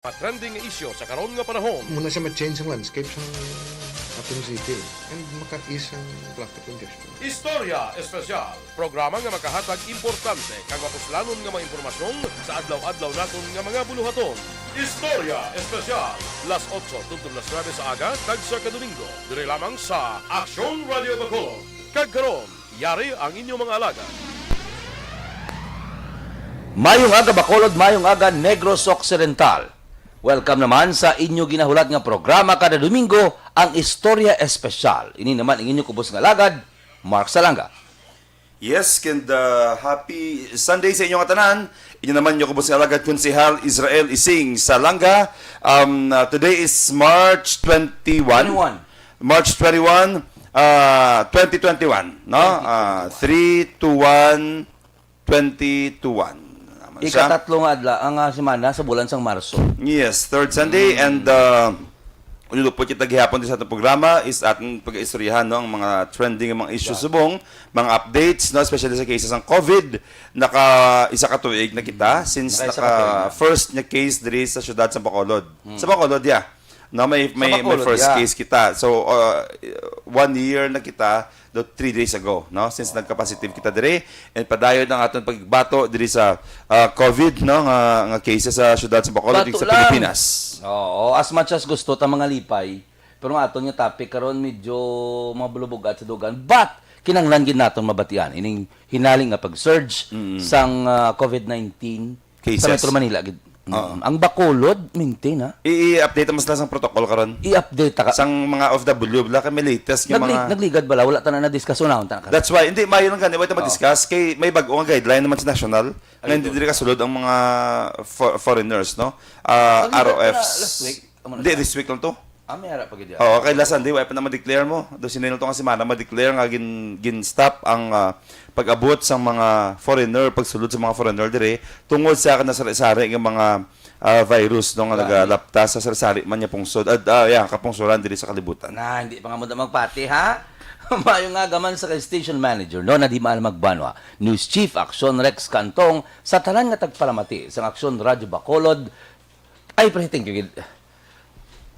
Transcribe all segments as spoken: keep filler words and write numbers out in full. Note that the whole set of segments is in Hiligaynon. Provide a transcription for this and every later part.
Mga trending nga isyu sa karon nga panahon. Muna siya ma-change ang landscape sa aton city and maka-ease ang traffic congestion. Istorya Espesyal, programa nga makahatag importante kag mapuslanon nga mga impormasyon sa adlaw-adlaw naton nga mga buluhaton. Istorya Espesyal, las otso tubtob las nuebe sa aga kag sa kadomingo, diri lamang sa Aksyon Radio Bacolod. Kag karon, yari ang inyong mga alagad. Mayong aga, Bacolod, mayong aga, Negros Occidental. Welcome naman sa inyo ginahulat nga programa kada Domingo, ang Istorya Espesyal. Ini naman ang inyo kubos nga alagad, Mark Salanga. Yes, and uh, happy Sunday sa inyo nga tanan. Inyo naman yung kubos nga alagad, Konsehal Israel Ising Salanga. Um, uh, today is March twenty-one. Twenty-one. March twenty-one, uh, twenty twenty-one, no? Uh, three to one, twenty to one. Naman siya. Ikatatlo nga adlaw, ang, ah, semana sa bulan sang Marso. Yes, third Sunday, Mm. and, uh, ulupot kita gihapon sa atong programa is atong pag-istoryahan, no, ang mga trending, ang mga issues Yeah. subong, mga updates, no, especially sa cases ng COVID. Naka isa ka tuig na kita since Naka isa naka ka tuig na. first niya case diri sa siyudad sa Bacolod. Hmm. Sa Bacolod, yeah. No, may, Sa may, may Bacolod, first yeah. case kita. So, uh, one year na kita do three days ago, no? Since nagka-positive kita diri, and padayon ang aton pagbato diri sa, uh, COVID, no, nga, nga cases sa siyudad sa Bacolod, Bato sa lang. Pilipinas. Oo, as much as gusto ta mangalipay, pero ang aton nga topic karon medyo mabulubugat sa dugan. But kinahanglan gid naton mabatian ining hinaling nga pag-surge Mm. sang, ah, COVID nineteen Cases. sa Metro Manila gid. Oo. Mm. Ang Bacolod, maintain, ha? I-, i-update mo sila sang protocol karon. I-update ta ka. Sang mga O F W, bala kay may latest nga Nagli-, mga nagligad bala, wala ta na na-discuss, unahon ta na ka. That's why, hindi, maayo lang gani, wala ta Oo. ma-discuss, kay may bag-o nga guideline naman sa national, nga Ay, hindi ito. diri kasulod ang mga fo-, foreigners, no? Ah, Nagligad R O Fs. pala last week. Amo na Hindi, siya. this week lang to. Ah, may ara pa gid yan. Oo, kay last Sunday, wala pa na ma-declare mo. Do, sinino to nga semana, ma-declare nga gin-, gin-stop ang, ah, pag-abot sang mga foreigner, pagsulod sa mga foreigner dire, tungod sa kanasari-sari nga mga, ah, virus, no, nga Gani. nagalapta sa sari-sari man nga pungsod. Ad-, ah, yeah, kapungsoran diri sa kalibutan. Na, hindi pa nga mo na magpati, ha? Mayo nga gaman sa kay station manager, no, na di man magbanwa. News Chief Aksyon Rex Cantong, sa tanan nga tagpalamati sang Aksyon Radyo Bacolod, ay, pre, thank you, gid.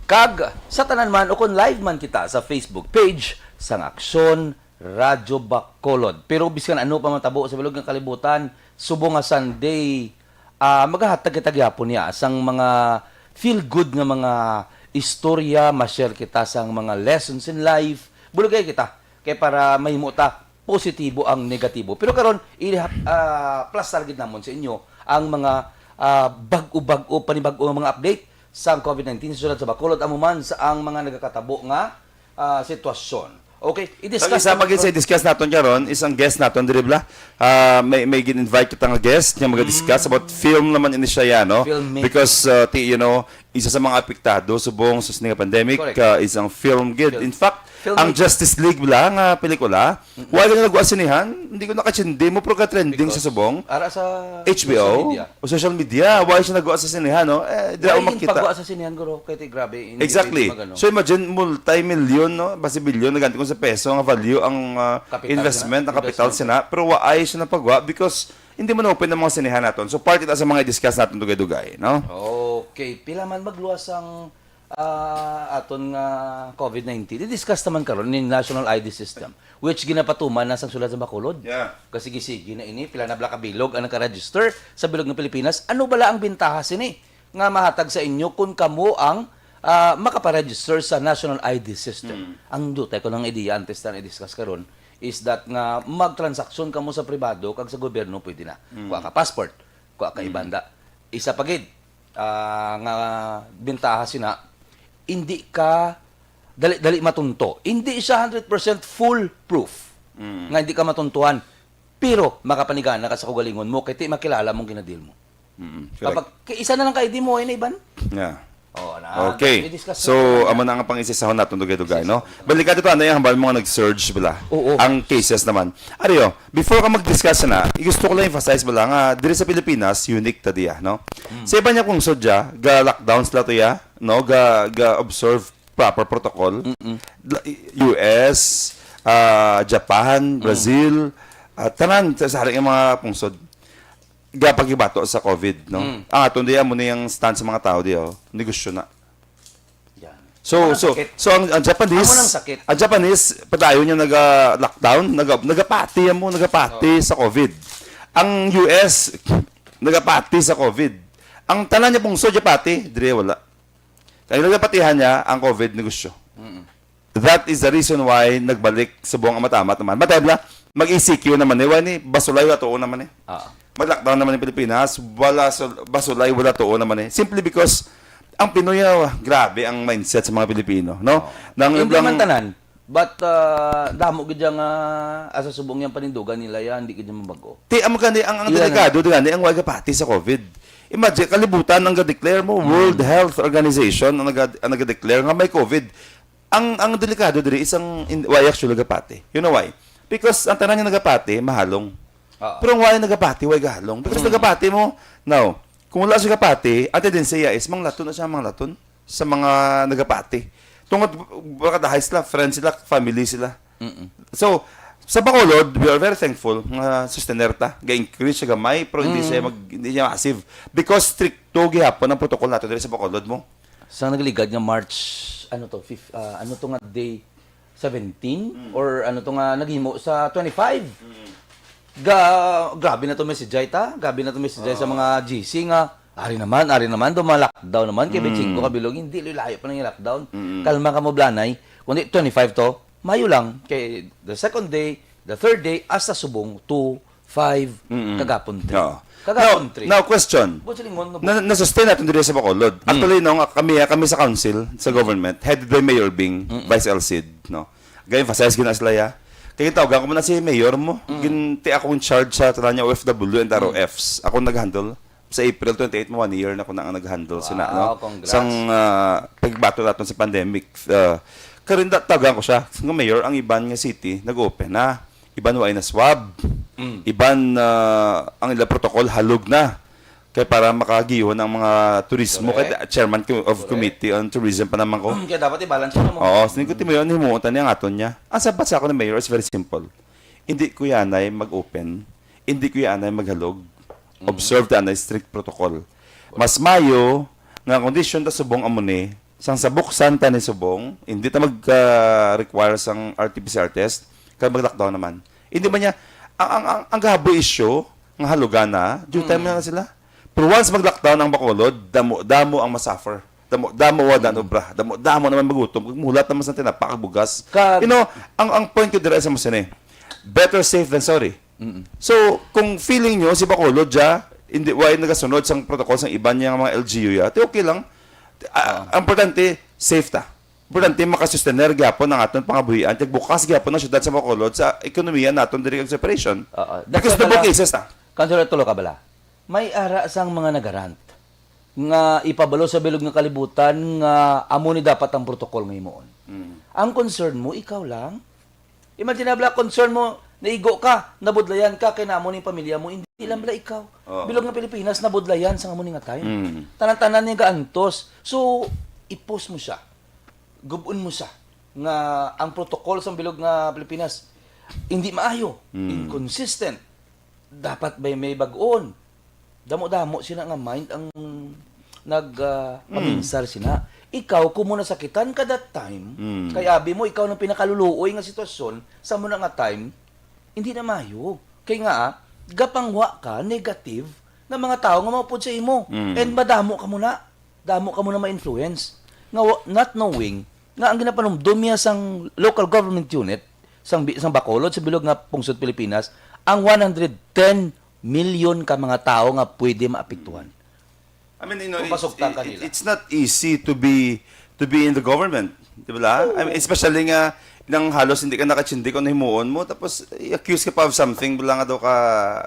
Kag sa tanan man, ukon live man kita sa Facebook page sang Aksyon Radyo Bacolod. Pero bisan ano pa matabo sa bilog nga kalibutan, subong nga Sunday, ah, magahatag kita gyapon niya sang mga feel good nga mga istorya, ma-share kita sang mga lessons in life. Bulugay kita kay para mahimo ta positibo ang negatibo. Pero karon, i-, ah, plastar gid namon sa inyo ang mga, ah, bag-o-bag-o, panibag-o nga mga update sa COVID nineteen sa siyudad sa Bacolod, amo man sa ang mga nagakatabo nga, ah, sitwasyon. Okay, i-discuss Ang isa naman pa gid sa karon. i-discuss naton karon is ang guest naton diri bala. Ah, may, may gin-invite kita nga guest nga maga-discuss Mm. about film naman ini siya, ya, no? Filmmaking. Because, ah, ti-, you know, isa sa mga apektado subong sa sini nga pandemic, Correct. ah, is ang film gid. Film. In fact, Filmmaking. ang Justice League bala nga pelikula, Mm-mm. wala na nagwa sa sinihan, hindi ko nakachindi mo, pero ka-trending sa Because subong. ara sa H B O social media. o social media, wala siya nagwa sa sinihan, no? Eh, dira Wala mo yung makita. pagwa sa sinihan, guro, kay ti grabe, hindi Exactly. pwede magano. So imagine, multi-million, no? Basi bilyon, naganti ko sa peso, ang value, ang, ah, Kapital investment, na, ang kapital investment. sina, pero waay siya napagwa because hindi man open ang mga sinihan naton. So part ita sa mga i-discuss naton dugay-dugay, no? Okay, pila man magluwas ang, ah, aton nga COVID nineteen. I-discuss naman karon ni National I D System, which ginapatuman na sang siyudad sa Bacolod. Yeah. Kasigi-sigi na ini, pila na bala ka bilog ang naka-register sa bilog ng Pilipinas. Ano bala ang bintaha sini nga mahatag sa inyo kung kamo ang, ah, makaparegister sa National I D System? Mm. Ang dutay ko ng idea antes na i-discuss karon is that nga magtransaksyon kamo sa pribado kag sa gobyerno, pwede na. Mm. Kuha ka passport, kuha ka Mm. ibanda. Isa pa gid, ah, nga bintaha sina, hindi ka dali-dali matunto. Hindi siya hundred percent foolproof Mm. nga hindi ka matuntuhan. Pero makapanigana ka sa kaugalingon mo kay ti makilala mong ginadil mo. Mm, correct. Kapag, kay isa na lang ka I D mo, ay na iban? Yeah. Oo, na. Okay. I-discuss So, natin yan. amo na ang pang-isisahon naton dugay-dugay, no? Isisahon. Balikan ito, ano yung hambal mo nga nag-surge bala? Oo. Ang cases naman. Ario, before ka mag-discuss na, gusto ko lang emphasize bala nga, diri sa Pilipinas, unique ta diya, no? Mm. Sa iba niya kung sudya, ga-lockdown sila to ya, no? Ga, ga-observe proper protocol. Mm-mm. La-, U S, ah, Japan, Mm. Brazil, ah, tanan sa, sa haring mga pungsod. gapagibato sa COVID, no? Mm. Ang aton diya mo niyang stance sa mga tao diyo, negosyo na. Yan. So, Ang so, sakit. so ang, ang Japanese, Amo nang sakit. ang Japanese, padayon niya naga-lockdown, naga, nagapati mo, nagapati sa COVID. Ang U S, nagapati sa COVID. Ang tanan niya pungso, Japati, dire wala. Kaya nagapatihan niya ang COVID negosyo. That is the reason why nagbalik subong ang matamat naman. Matay bla, mag-E C Q naman eh. Wani, basulay wala tuon naman eh. Ah. Mag-lockdown naman ang Pilipinas, wala sul- basulay wala tuon naman eh. Simply because ang Pinoy ah, grabe ang mindset sa mga Pilipino, no? Nang Hindi lang- man tanan. But uh, damo gid nga asa subong yang panindugan nila yan, hindi gid mabago. Ti amo gani ang, ang Ilan delikado gani ang way gapati sa COVID. Imagine kalibutan ang ga-declare mo World Health Organization ang naga ang nag-declare nga may COVID. Ang ang delikado diri is ang in, way actually gapati. You know why? Because ang tanan nga nagapati mahalong. Oo. Pero ang way nagapati way gahalong. Because nagapati mo now, kung wala siya gapati, ang tendency is manglaton na siya manglaton sa mga nagapati. Tungod baka dahay sila, friends sila, family sila. So, sa Bacolod, we are very thankful nga sustener ta. Ga-increase siya gamay, pero hindi siya mag, hindi niya massive. Because stricto gihapon ang protocol nato diri sa Bacolod mo. Sa nagligad nga March, ano to, fif, ah, ano to nga day, seventeen? Or ano to nga naghimo sa twenty-five? Ga, grabe na to message ta, grabe na to message sa mga G C nga, ari naman, ari naman, do ma-lockdown naman, kay twenty-five ka bilog, hindi, layo pa nang lockdown. Kalma ka mo, Blanay. Kundi twenty-five to, mayo lang. Kay the second day, the third day, hasta subong two, five, kagapon three. Oo. Kagapon Now, three. Now, question. Buot silingon, no, Na, na-sustain natin diri sa Bacolod. Actually, no, nga kami, kami sa council, sa government, headed by Mayor Bing, Vice L C D, no. Ga-emphasize gina sila ya. Kaya tawag ko muna si Mayor mo. Ginti ako in charge sa tanan niya O F W and R O Fs. Ako nag-handle. Sa April twenty-eight mo, one year na ko na ang nag-handle sina, no? Wow, congrats. Sang ah, pagbato naton sa pandemic. Uh, karinda tawagan ko siya. Nga Mayor, ang iban nga city, nag-open na. Iban wa na swab. Iban ah, ang ila protocol halog na. Kay para makagihon ang mga turismo. Correct. Kay chairman ko- of committee on tourism pa naman ko. Kaya dapat i-balance mo. Oo, sining ko timo yun, himuon ta niya ang aton niya. Ang sabat sa ako ni Mayor is very simple. Hindi ko yanay mag-open. Hindi ko yanay maghalog. Observe ta na strict protocol. Mas mayo nga ang kondisyon ta subong amo ni, sang sabuksan ta ni subong, hindi ta mag-require sang R T P C R test, kay mag-lockdown naman. Hindi man niya, ang, ang, ang, ang gabo issue, nga halugan na, due time na, na sila. Pero once mag-lockdown ang Bacolod, damo, damo ang masuffer. Damo, damo wa dan obra. Damo, damo naman magutom. Mulat naman sa tinapa kag bugas. Kag- You know, ang, ang point ko dira sa mo sini, better safe than sorry. So, kung feeling nyo si Bacolod dya, hindi, why nagasunod sang protocol sang iban niya nga mga L G U ya, ti okay lang. Ah, ang importante, safe ta. Importante, makasustener gyapon ang aton pangabuhian. Kag bukas gyapon ang syudad sa Bacolod sa ekonomiya naton diri kag sa operation. Oo. Because That's double why cases ta. Councilor Tulo Kabala, may ara sang mga nagarant nga ipabalo sa bilog nga kalibutan nga amo ni dapat ang protocol nga himuon. Ang concern mo, ikaw lang. Imagine na bala, concern mo, naigo ka, nabudlayan ka, kay namo ning pamilya mo, hindi lang bala ikaw. Oo. Bilog nga Pilipinas, nabudlayan sa amo ni nga time. Mm. Tanan-tanan niya gaantos. So, i-post mo siya. Gubon mo siya nga ang protocol sa bilog nga Pilipinas hindi maayo, inconsistent. Dapat may may bag-on. Damo-damo sina nga mind ang nag ah, paminsar sina. Ikaw, kung mo nasakitan ka that time, Mm. kay abi mo, ikaw nang pinakaluluoy nga sitwasyon, sa mo na nga time, hindi na mayo. Kay nga, ah, gapangwa ka, negative, nga mga tao nga maupod sa imo. Mm. And madamo ka mo na. Damo ka mo na ma-influence. Nga, wa- not knowing, nga ang ginapanumdom niya sang local government unit, sang, bi- sang Bacolod, sa bilog nga pungsod Pilipinas, ang one hundred ten million ka mga tao nga pwede maapektuhan. I mean, you know, Kung it's, pasugtan ka it- nila. it's not easy to be to be in the government, di ba? I mean, especially nga nang halos hindi ka nakachindi kung ano himuon mo, tapos i-accuse ka pa of something, bala nga daw ka,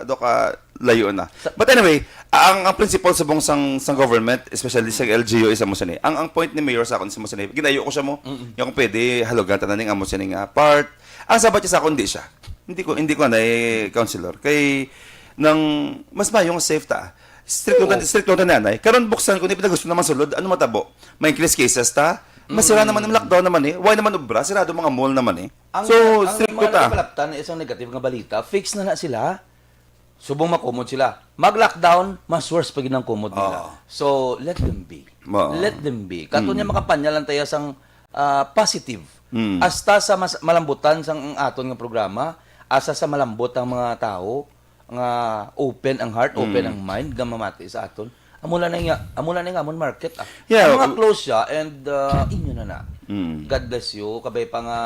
daw ka layo na. But anyway, ang, ang principle sa bong sang, sang government, especially sa L G U, is amo sini. Ang, ang point ni Mayor sa akon is amo sini. Ginayo ko siya mo, nga kung pwede, halugan tanan ning amo sini nga part. Ang sabat siya sa akon, hindi siya. Hindi ko, hindi ko na eh, counselor. Kay, nang, mas mayo nga safe ta. Strict lang, strict lang na anay. Karon buksan ko ni pinagusto naman sulod. Ano matabo? May increase cases ta. Masira naman ang lockdown naman eh. Why naman obra? Sirado mga mall naman eh. Ang, So, ang strict ko mga ta. Nagapalaptan na isang negative nga balita, fix na na sila. Subong makumod sila. Mag-lockdown, mas worse pa gid ang kumod nila. Oo. So, let them be. Oo. Let them be. Kato Mm. niya makapanya lang tayo sang, ah, positive. Mm. Hasta sa mas malambutan sang ang aton nga programa, asa sa malambot ang mga tawo nga open ang heart, open Mm. ang mind nga mamati sa aton. Amo na nga, amo na nga amon market, ah. Yeah, Ang mga w- close siya and, ah, inyo na na. Mm. God bless you. Kabay pa nga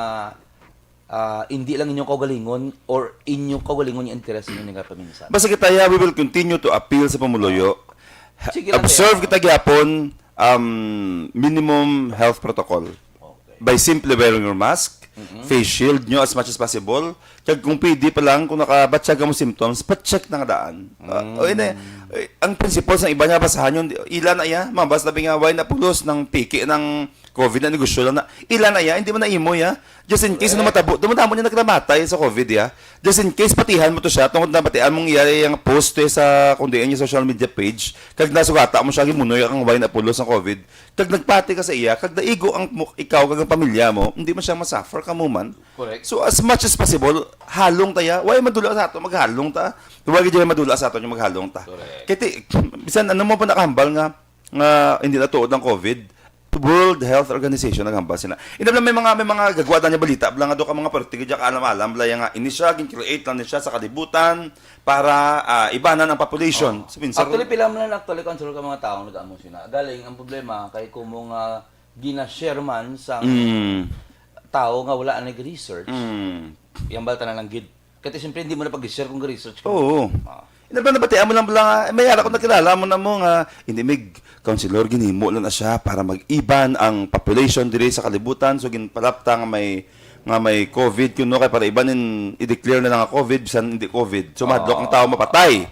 ah, hindi lang inyong kaugalingon or inyong kaugalingon yung interes ninyo nga paminsan. Basta kita, yeah, we will continue to appeal sa pumuluyo. Ha-, Sige lang, observe kaya. kita gyapon, um, minimum health protocol. Okay. By simply wearing your mask, Mm-hmm. face shield nyo as much as possible. Kag kung pwede pa lang, kung nakabatsyag ka mo symptoms, pa-check na nga daan. Uh, Mm. o, ini, eh, ang principles ng iba niya, basahan yun, ila na iya, mabas labi nga, why na pulos ng piki ng COVID na negosyo lang na, ila na iya, hindi man na imo iya. Just in case, ano Correct. matabo, dumadamo niya naglamatay sa COVID, ya. Just in case, patihan mo to siya, tungod na batian mong iya yung post to sa, kung diin yung social media page, kag nasugata mo siya, gimunoy kang wine apulos ng COVID, kag nagpati ka sa iya, kag naigo ang mu-, ikaw, kag ang pamilya mo, hindi man siya masuffer, kamo man. Correct. So, as much as possible, halong ta, ya. Why madula sa ato, maghalong ta. Why gid madula sa ato yung maghalong ta. Correct. Kaya ti-, bisan ano mo pa nakahambal nga, nga hindi na tuod ang COVID, World Health Organization naghambal sila. Ina bala may mga, may mga gagwa na niya balita, bala nga do ka mga parte, kaya alam-alam, bala nga ini siya, gin-create lang ni siya sa kalibutan para, ah, ibanan ang population. Oo. Sa minsan, Actually, pila man lang actually concern ka mga tao nag-amo sila. Galing ang problema kay kumo nga gina-share man sa Mm. tao nga wala nag-research. Mm. Yang balta na lang gid. Kasi siyempre, hindi mo na pag-share kung research ka. Oo. Ah. Ina ba nabatian mo lang bala nga, may ara ko nakilala mo na mo nga, hindi may counselor, ginhimo lang na siya para mag-iban ang population diri sa kalibutan. So, ginpalapta nga may, nga may COVID, kuno kay para iban in, i-declare na lang nga COVID, bisan hindi COVID. So, mahadlok ang tao mapatay.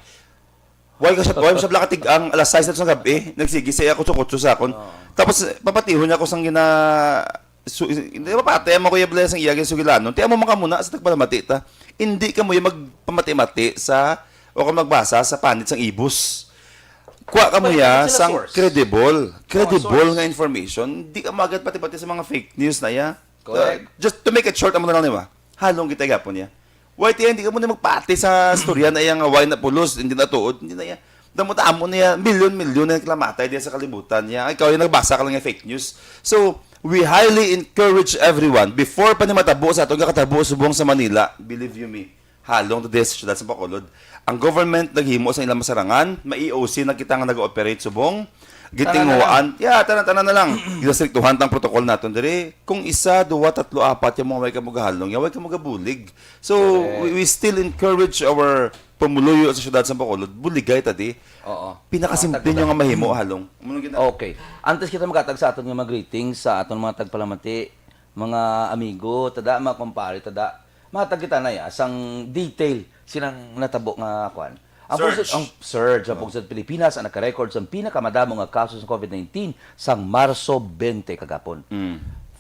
Why ka siya, why siya bala katig-ang alas sais na sa gabi? Nagsige siya ako sa kutso sa akon. Oo. Tapos, papatihon niya ako sang gina-, So, hindi mapatay mo, Kuya Bless, ang iyang sugilanon. Ti amo man ka muna sa tagpalamati ta. Hindi ka mo yung magpamati-mati sa, o kung magbasa sa panit sang ibos. Kuha ka mo Correct, ya it's a sang source. credible, Oh, credible source. nga information. Hindi ka magad pati-pati sa mga fake news na ya. Correct. Uh, just to make it short, amo na lang, di ba? Halong kita gapon niya. Why tiya, hindi ka muna magpati sa storya na iya nga why na pulos, hindi na tuod, hindi na iya. Damo-damo niya, milyon-milyon na naglamatay diya sa kalibutan niya. Ikaw yung nagbasa ka lang ng fake news. So, we highly encourage everyone, before pa ni matabo sa ato, nga katabo subong sa Manila, believe you me, halong to sa siyudad sa Bacolod. Ang government naghimo sa ilang masarangan, may E O C na kita nga nag-ooperate subong, gitinguan, ya, tanan-tanan na lang. Ginastriktuhan tang protocol naton diri. Kung isa, duwa, tatlo, apat, yung mga way ka magahalong, yung way ka magabulig. So, Correct. we, we still encourage our pumuluyo sa siyudad sa Bacolod, buligay ta di. Oo. Pinakasimple Ang nyo nga mahimo, halong. Muna gina- Okay. Antes kita magkatag sa aton nga mga greetings sa aton mga tagpalamati, mga amigo, tada, mga kumpare, tada, matag kita na ya, sang detail, sinang natabo nga kwan. Ang Surge. pungsod, ang surge, ang pungsod Pilipinas, ang nakarecord sa pinakamadamo nga kaso sa COVID nineteen sang Marso twenty kagapon. Mm.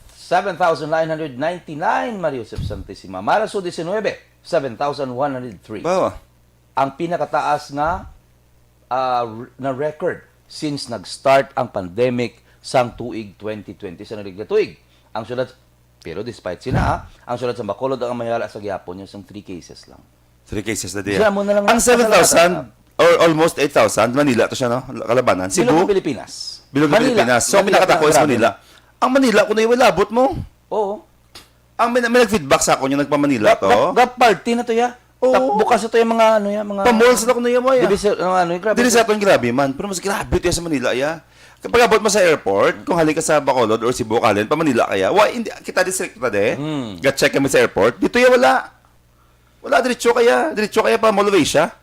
Seven thousand nine hundred ninety-nine, Maria Josep Santissima. Marso diecinuebe, seven thousand one hundred three. Bawa. Ang pinakataas nga, ah, r-, na record since nag-start ang pandemic sang tuig twenty twenty, sa nagligad tuig. Ang siyudad, pero despite sina, ah, ang siyudad sa Bacolod ang mayala sa gihapon niya sang three cases lang. Three cases na diya. Siya mo na lang Ang seven thousand, or almost eight thousand, Manila to siya, no? Kalabanan. Bilog Cebu? ng Pilipinas. Bilog ng Manila. Pilipinas. So, Manila, pinakatako is grabe. Manila. Ang Manila, kung naiwalabot mo, Oo. Ang may, may nag-feedback sa akon yung nagpa-Manila Gap, to. gap, gap party na to, ya. Oo. Tap-, bukas na to yung mga, ano, ya, mga Pa-mall sila kung naiya mo, ya. Division, ano, ano, grabe. Dili sa aton grabe man, pero mas grabe to ya sa Manila, ya. Kapag abot mo sa airport, kung halin ka sa Bacolod or Cebu, halin pa Manila kaya, wa, hindi, kita distrito ta de. Hmm. Ga-check kami sa airport, dito ya wala. Wala, diretso kaya, diretso kaya pa Mall of Asia.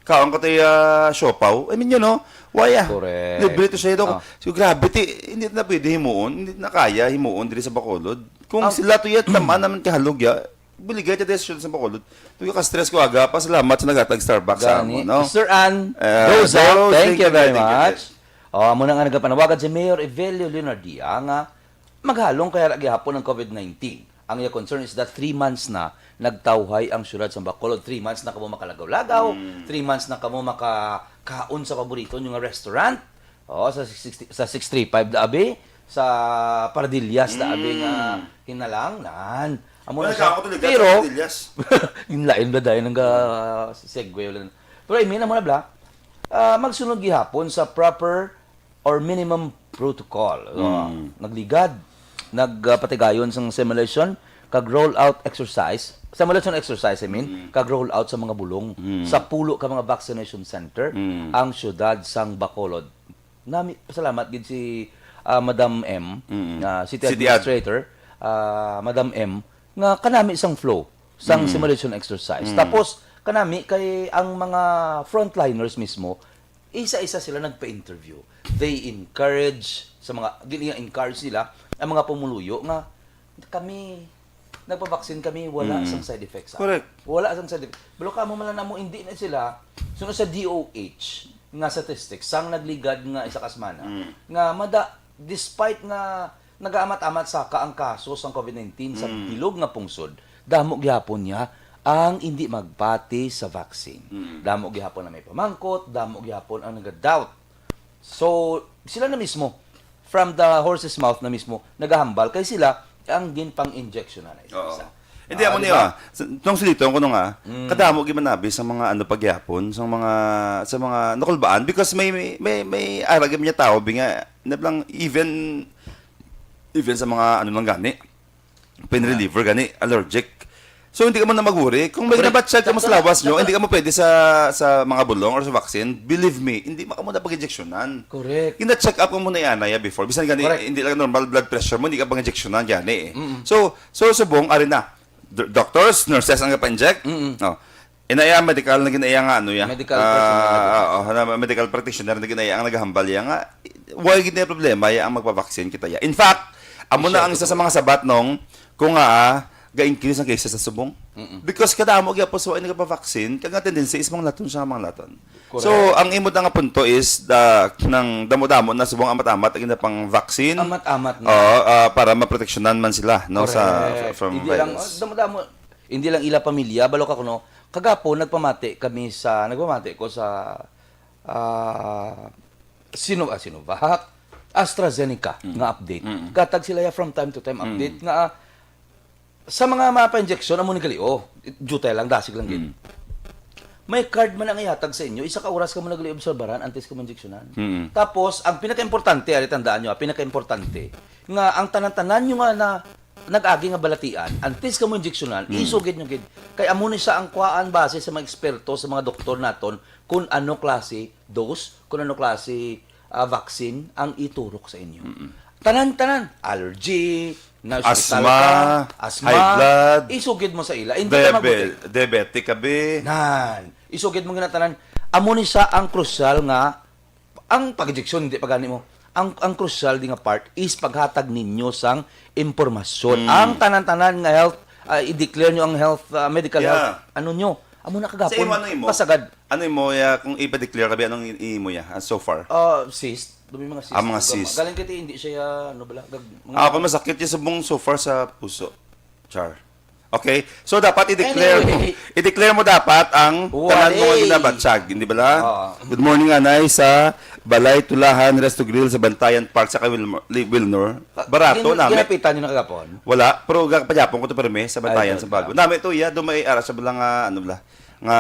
Kaon ko tayo, ah, siopaw. I mean, you know, why, ah? Correct. Libre to siya daw. Ah. So, grabe, ti, hindi na pwede himuon, hindi na kaya himuon diri sa Bacolod. Kung Ah. sila to ya, tamaan naman kahalog ya, buligay ta desisyon sa Bacolod. Tuyo ka stress ko aga, pasalamat sa nagatag Starbucks sa Gani. amo, no? Sir Ann Eh, Doza, Doza, thank thank you you, very thank you, much. thank Oh, amo na nga nagapanawagan si Mayor Evelio Leonardia nga maghalong kaya ra gihapon ang COVID nineteen. Ang iya concern is that three months na nagtawhay ang siyudad sa Bacolod. Three months na kamo makalagaw-lagaw. Mm. Three months na kamo makakaon sa paborito nyo nga restaurant. Oh, sa six sixty, sa six three five da abi, sa Pardillas da abi nga Mm. hinalangnan. Amo na Wala siya. ka ako talaga Pero, sa Pardillas. Yung lain na dahil nang ga-, segue ulit. Pero I mean, amo na bala, ah, magsunod gihapon sa proper or minimum protocol. Ah, Mm. nagligad, nagpatigayon sang simulation, kag roll out exercise, simulation exercise, I mean, Mm. kag roll out sa mga bulong Mm. sa pulo ka mga vaccination center Mm. ang siyudad sang Bacolod. Nami, salamat gid si, ah, Madam M, Mm. ah, city City Ad- administrator, ah, Madam M, nga kanami sang flow sang Mm. simulation exercise. Mm. Tapos, kanami kay ang mga frontliners mismo, isa-isa sila nagpa-interview. They encourage sa mga, gini-encourage nila ang mga pumuluyo nga kami nagpabaksin kami, wala Mm. sang side effects. Correct. Wala sang side effects. Pero kamo man lang namo, hindi na sila, suno sa D O H nga statistics, sang nagligad nga isa ka semana, Mm. nga mada, despite nga nagaamat-amat saka ang kaso sang covid nineteen sa Mm. bilog nga pungsod, damo gihapon niya ang hindi magpati sa vaccine. Mm. Damo gihapon na may pamangkot, damo gihapon ang naga-doubt. So, sila na mismo, from the horse's mouth na mismo, nagahambal kay sila ang ginpang-injection na Oo. isa. Hindi, Ah, amo di niya, ba? ah. Sa, tong silito, kuno nga, Mm. kadamo gid manabi sa mga ano pagyapon, sa mga, sa mga nakulbaan, because may, may, may, may ara gid niya tao, bi nga, nablang, even, even sa mga ano lang gani, pain reliever gani, allergic. So, hindi ka mo na maguri. Kung may Correct. nabatsyag ka mo sa Sakto na, lawas nyo, sakto hindi na. ka mo pwede sa, sa mga bulong or sa vaccine, believe me, hindi mo ka mo na pag-injeksyonan. Correct. Gina-check up mo na yan, ya, before. Bisan gani, Correct. hindi lang normal blood pressure mo, hindi ka pag-injeksyonan, gani eh. Mm-mm. So, so, subong, ari na. D-, doctors, nurses ang pa-inject. Mm-mm. No. Inaya, medical na ginaya nga, ano ya? Medical Ah, personnel. oo, na medical practitioner na ginaya ang naghambal ya nga, why gid na problema ya ang magpa-vaccine kita ya? In fact, amo na Siya ang isa sa totoo. mga sabat nung kung nga, ah, ga-increase ang cases sa subong. Mm-mm. Because kadamo gyapon sa wala nagpa-vaccine, kag ang tendency is mga laton siya, mga laton. Correct. So, ang imo na nga punto is the, nang damo-damo na subong amat-amat ang pang vaccine. Amat-amat na. Oo, ah, para maproteksyonan man sila, no, sa, Correct. from Hindi lang, virus. ah, damo-damo, hindi lang ila pamilya, balo ka kuno, kagapon nagpamati kami sa, nagpamati ko sa, ah, Sino-, ah, Sinovac, AstraZeneca Mm. nga update. Mm. Gatag sila ya from time to time Mm. update nga, ah, sa mga mapa-injection, amo ni gali, oh, jutay lang, dasig lang gid. Mm. May card man ang ihatag sa inyo, isa ka oras ka mo nagaliobserbaran antes ka mo injeksyonan. Mm. Tapos, ang pinakaimportante, ari tandaan nyo, ah, pinakaimportante, nga ang tanan-tanan nyo nga na nag-agi nga balatian, antes ka mo injeksyonan, Mm. isugid nyo gid. Kay amo ni sa ang kuhaan base sa mga eksperto, sa mga doktor naton, kung ano klase dose, kung ano klase, ah, vaccine ang iturok sa inyo. Mm-mm. Tanan-tanan, allergy, na ospital Asthma, ka, asthma, high blood, isugid mo sa ila. Hindi ka diabe-, mabuti. diabetic ka, be. Nan, isugid mo gina tanan. Amo ni sa ang crucial nga ang pag-injection, hindi pa gani mo. Ang, ang crucial di nga part is paghatag ninyo sang impormasyon. Mm. Ang tanan-tanan nga health, ah, i-declare nyo ang health, ah, medical Yeah. health, ano nyo? Amo na Sa kagapon, imo, ano imo? pasagad. Ano imo, ya, kung ipa-declare ka, bi, anong i-, imo, ya, ah, so far? Ah, cyst. Dumi mga cyst. Ah, mga Ug, cyst. Galing kay hindi siya, ano bala, gag-, mga Ah, kung masakit, yung subong so far sa puso. Char. Okay? So, dapat i-declare mo. Anyway. I-declare mo dapat ang Wala tanan mo eh. ginabatsag, hindi bala? Oo. Good morning, anay, sa Balay Tulahan Resto Grill sa Bantayan Park sa Wilmore, Li-, Wilnor. Ah, Barato gin-, namin. ginapitan nyo na kagapon? Wala, pero ga-, pagyapon ko to permi sa Bantayan Ay, sa Bago. Nami to, iya, dumay ara sa bala nga, ano bala, nga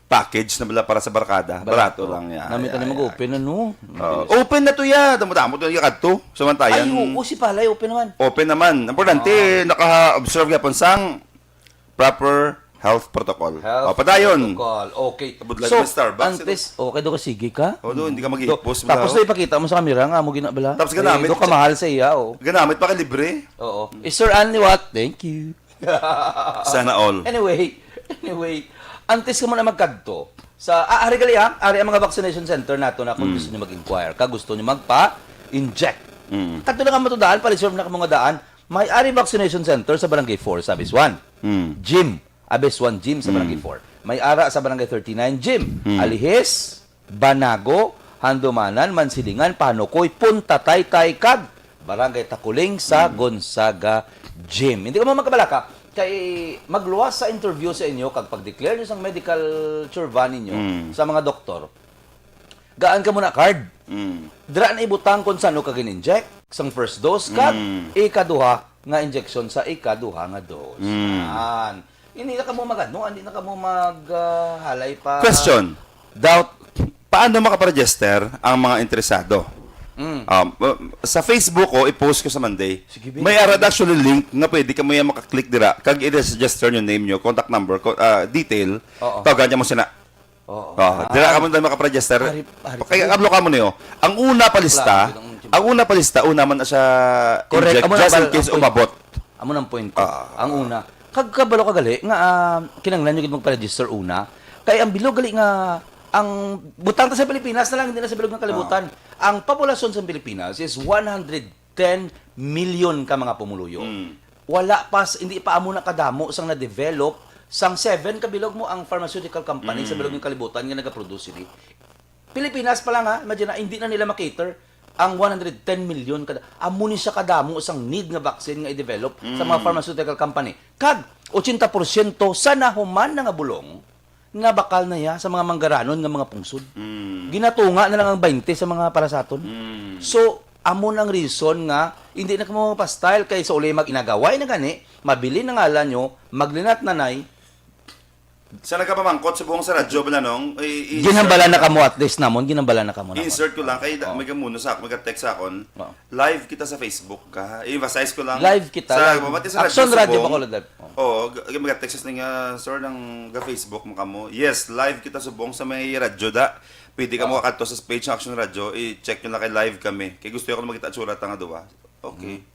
package na bala para sa barkada. Barato Barato. lang, ya, Nami ya, tayo ya. mag-open, ano? Oo. Open na to, ya. Damo-damo to, ya, kadto. Sa Bantayan. Ay, oo, si Palay, open naman. Open naman. Importante, Oo. naka-observe gyapon sang proper health protocol. Health O, padayon. protocol. Okay. Kabudlay So, ng Starbucks, antes, okay, do ka, sige ka? O, do, hindi ka Do, maghihipos, tapos bro. na ipakita mo sa camera nga, mo ginabala. Tapos Eh, ganamit do ka siya. mahal sa iya, oh. Ganamit pa ka libre. Oo. Eh, Sir Anliwat, thank you. Sana all. Anyway, anyway, antes ka muna magkadto, sa, ah, ari gali, ha? Ari ang mga vaccination center nato na kung Mm. gusto nyo mag-inquire ka, gusto nyo magpa-inject. Mm. Kadto na ka matudaan, pa-reserve na ka mga daan. May ari vaccination center sa Barangay four, sa Abis one. Mm. Gym. Abis one Gym sa Barangay Mm. four. May ara sa Barangay thirty-nine Gym. Mm. Alihis, Banago, Handumanan, Mansilingan, Panukoy, Punta Taytay, kag Barangay Takuling sa Mm. Gonzaga Gym. Hindi ka mo magkabalaka, kay magluwas sa interview sa inyo, kag pag-declare nyo sang medical churva ninyo Mm. sa mga doktor, gaan ka muna card. Mm. Dira na ibutang kung saan ka gin-inject, sang first dose, kag Mm. ikaduha nga injection sa ikaduha nga dose. Mm. Yan. Hindi na ka mo mag-ano, hindi na ka mo mag, ah, halay pa. Question. Doubt. Paano makaparegister ang mga interesado? Mm. Um, uh, sa Facebook ko, i-post ko sa Monday. Sige, Bin. May ara actually link nga pwede kamo yan makaklik dira. Kag i-register nyo name nyo, contact number, co- ah, detail. Oo. Tawagan niya mo sina. Oo. Ah, Ah. dira kamo na makaparegister. Ari, ari, Kaya ari. ablo kamo niyo. Ang una pa lista, Wala, ang ang una pa lista, una man na siya Correct. inject, Amo na just in pal- case ang point. umabot. Amo nang point ko. Ah. Ang una, kag kabalo ka gali nga, ah, kinahanglan nyo gid magpa-register una. Kay ang bilog gali nga, ang butang ta sa Pilipinas na lang, hindi na sa bilog nga kalibutan. Ah. Ang populasyon sa Pilipinas is one hundred ten million ka mga pumuluyo. Mm. Wala pa, s- hindi pa amo na kadamo sang na-develop sang seven ka bilog mo ang pharmaceutical company sa Mm. bilog nga kalibutan nga nagaproduce sini. Pilipinas pa lang, ha, imagine na, hindi na nila makater ang one hundred ten million kada. Amo ni siya kadamo sang need nga vaccine nga i-develop sa mga Mm. pharmaceutical company. Kag ochenta porsyento sa nahuman na nga bulong, nabakal na ya sa mga manggaranon nga mga pungsod. Mm. Ginatunga na lang ang twenty sa mga para sa aton. Mm. So, amo nang reason nga hindi na kamo mapastyle kay sa uli mag-inagaway na gani, mabilin na ngalan nyo, maglinat nanay, Sa nagapamangkot subong sa radyo bala nung, i- i- Ginhambala na insert kamo, at least namon, ginhambala na kamo namon. Insert ko lang kay da- Oo. may gamuno sa ako, may text sa akon. Oo. Live kita sa Facebook ka. I-emphasize ko lang. Live kita, Sa live. Mabati sa Action radyo, Radio subong. Bacolod Live. Oo. Oo, g- mag-text ni nga, "Sir, nang ga-Facebook mo kamo?" Yes, live kita subong sa may radyo da. Pwede ka Oo. mo kadto sa page ng Action Radio, i-check nyo lang kay live kami. Kay gusto ko makita tsura ta nga duwa. Okay. Mm.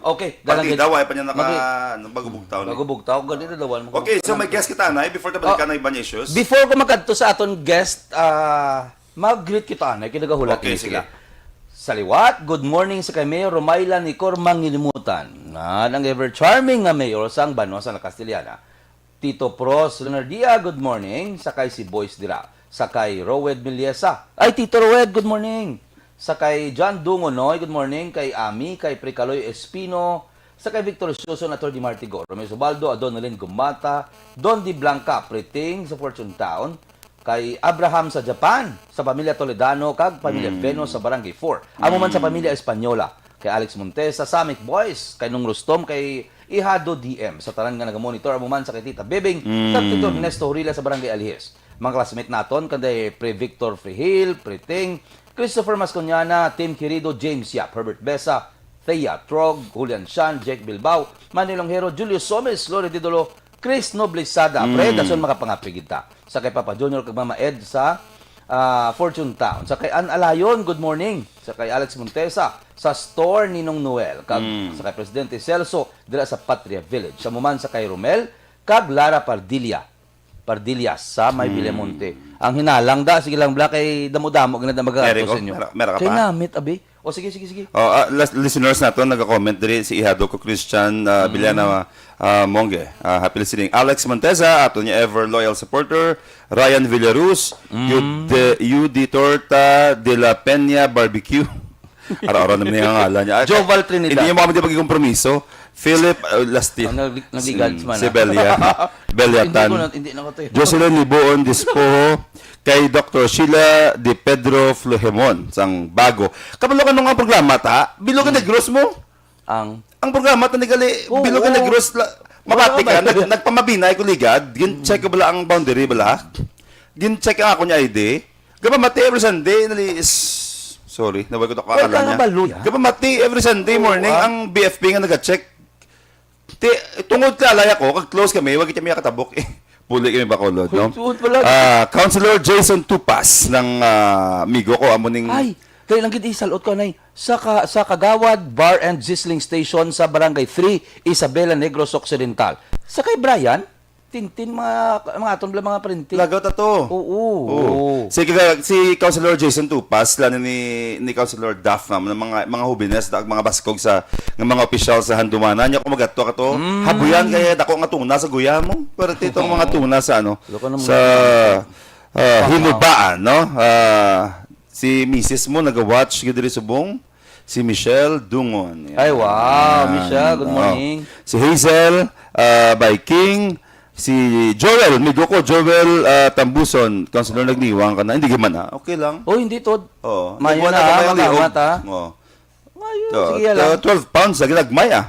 Okay, Partida, galang gid. Wa pa niya naka, Magi- ano, bago bugtaw na. Bago bugtaw, gani na dawan mo. Okay, so may guest kita na, eh, before ta balikan Oh, ang iban issues. Before ko magkadto sa aton guest, ah, mag-greet kita na, kay nagahulat Okay, ini sige. sila. Sa liwat, good morning sa kay Mayor Romayla Nicor Mangilimutan, nga nang ever charming nga mayor sang banwa sa La Castellana. Tito Pros Leonardia, good morning. Sa kay si Boys dira. Sa kay Roed Miliesa. Ay, Tito Roed, good morning. Sa kay John Dungonoy, good morning. Kay Ami, kay Precaloy Espino. Sa kay Victor Suson, Attorney Marty Go, Romeo Subaldo, Adonalyn Gumata, Don Di Blanca, Priting sa Fortune Town. Kay Abraham sa Japan, sa pamilya Toledano, kag pamilya Mm. Venus sa Barangay four. Amo man sa Mm. pamilya Española. Kay Alex Montesa, Samic Boys, kay Nung Rustom, kay Ihado D M, sa tanan nga nagamonitor, amo man sa kay Tita Bebing, sa Mm. Tito Ernesto Horila sa Barangay Alihis. Mga classmate naton, kanday Pre Victor Frihil, Pre Ting, Christopher Masconiana, Tim Quirido, James Yap, Herbert Besa, Thea Trog, Julian Shan, Jake Bilbao, Manny Longhero, Julius Somes, Lori Didolo, Chris Noblesada. Pre, Mm. dason makapangapig kita. Sa kay Papa Junior kag Mama Ed sa, ah, Fortune Town. Sa kay Ann Alayon, good morning. Sa kay Alex Montesa, sa store ni Nong Noel. Kag Mm. sa kay Presidente Celso, dira sa Patria Village. Sa muman sa kay Romel, kag Lara Pardilla. Pardilla sa may Mm. Villamonte. Ang hinalang da, sige lang, Bla, kay damo-damo, gina da Meron magato ko, sa inyo. meron, meron ka Kay pa? namit, abi. O, sige, sige, sige. Oh, ah, las- listeners nato, naga-comment diri si Ihado ko Christian, ah, Mm. Villana, ah, Mongge. Ah, happy listening. Alex Montesa, ato niya ever loyal supporter. Ryan Villaruz, Mm. Yude- Yudi Torta de la Peña Barbecue. Ara-ara naman yung ngalan niya. Ah, Joval Trinidad. Hindi niya mga di pagkikompromiso. Philip, ah, last year. Oh, nag- nagligad Mm, man, si ah. Belia. Belia Hindi Tan. ko na, hindi na ko to eh. Jocelyn Liboon Dispoho. Kay Doctor Sheila de Pedro Fluhemon, sang bago. Kabalo ka nung ang programa, ta? Bilog ka Hmm. Negros mo? Ang Ang programa, ta, ni gali, Oo. Bilog ka Negros, la, mabati ka, Wala ba? nag, nagpamabinay ko ligad, gin-check ko bala ang boundary bala. Gin-check ang akong I D. Gapamati every Sunday, nali, is, sorry, nawag ko to Wala ka kaangalan niya. kabalo, ya? Gapamati every Sunday Oo, morning, ah. ang B F P nga nag-check. Ti, tungod kay alay ako, kag close kami, wag kita may katabok eh. Puli kami Bacolod, no? Tuod pala. Ah, Councilor Jason Tupas ng, ah, amigo ko, amo ning Ay, dali lang gid, isalot ko, anay. Sa ka-, sa Kagawad Bar and Sizzling Station sa Barangay three, Isabela, Negros Occidental. Sa kay Brian, Tintin, mga, mga aton bala, mga printing. Lagot ato. Oo. Oo. Si, si Councilor Jason Tupas, lalo ni, ni Councilor Duff, nga mga, mga hubines, mga baskog sa, nga mga opisyal sa Handumanan. Nya kung magato ka to, Mm. habuyan kaya dako nga tuna sa guya mo. Pero tito, Oo. mga tuna sa ano, Loko naman sa, ah, Hinubaan, no? Ah, si misis mo, naga-watch, gid diri subong. Si Michelle Dungon. Yan. Ay, wow. Yan. Michelle, good Oo. morning. Si Hazel, ah, Viking, si Joel, amigo ko, Joel, ah, Tambuson, Councilor Nagniwang ka na. Hindi ka man, ha? Okay lang. Oh, hindi, Tod. Oo. Mayo Buwan na, na, kamay ang makamat, liog. ha? Oo. Mayo, So, sige, to, lang. twelve pounds, lagi nagmay, ah.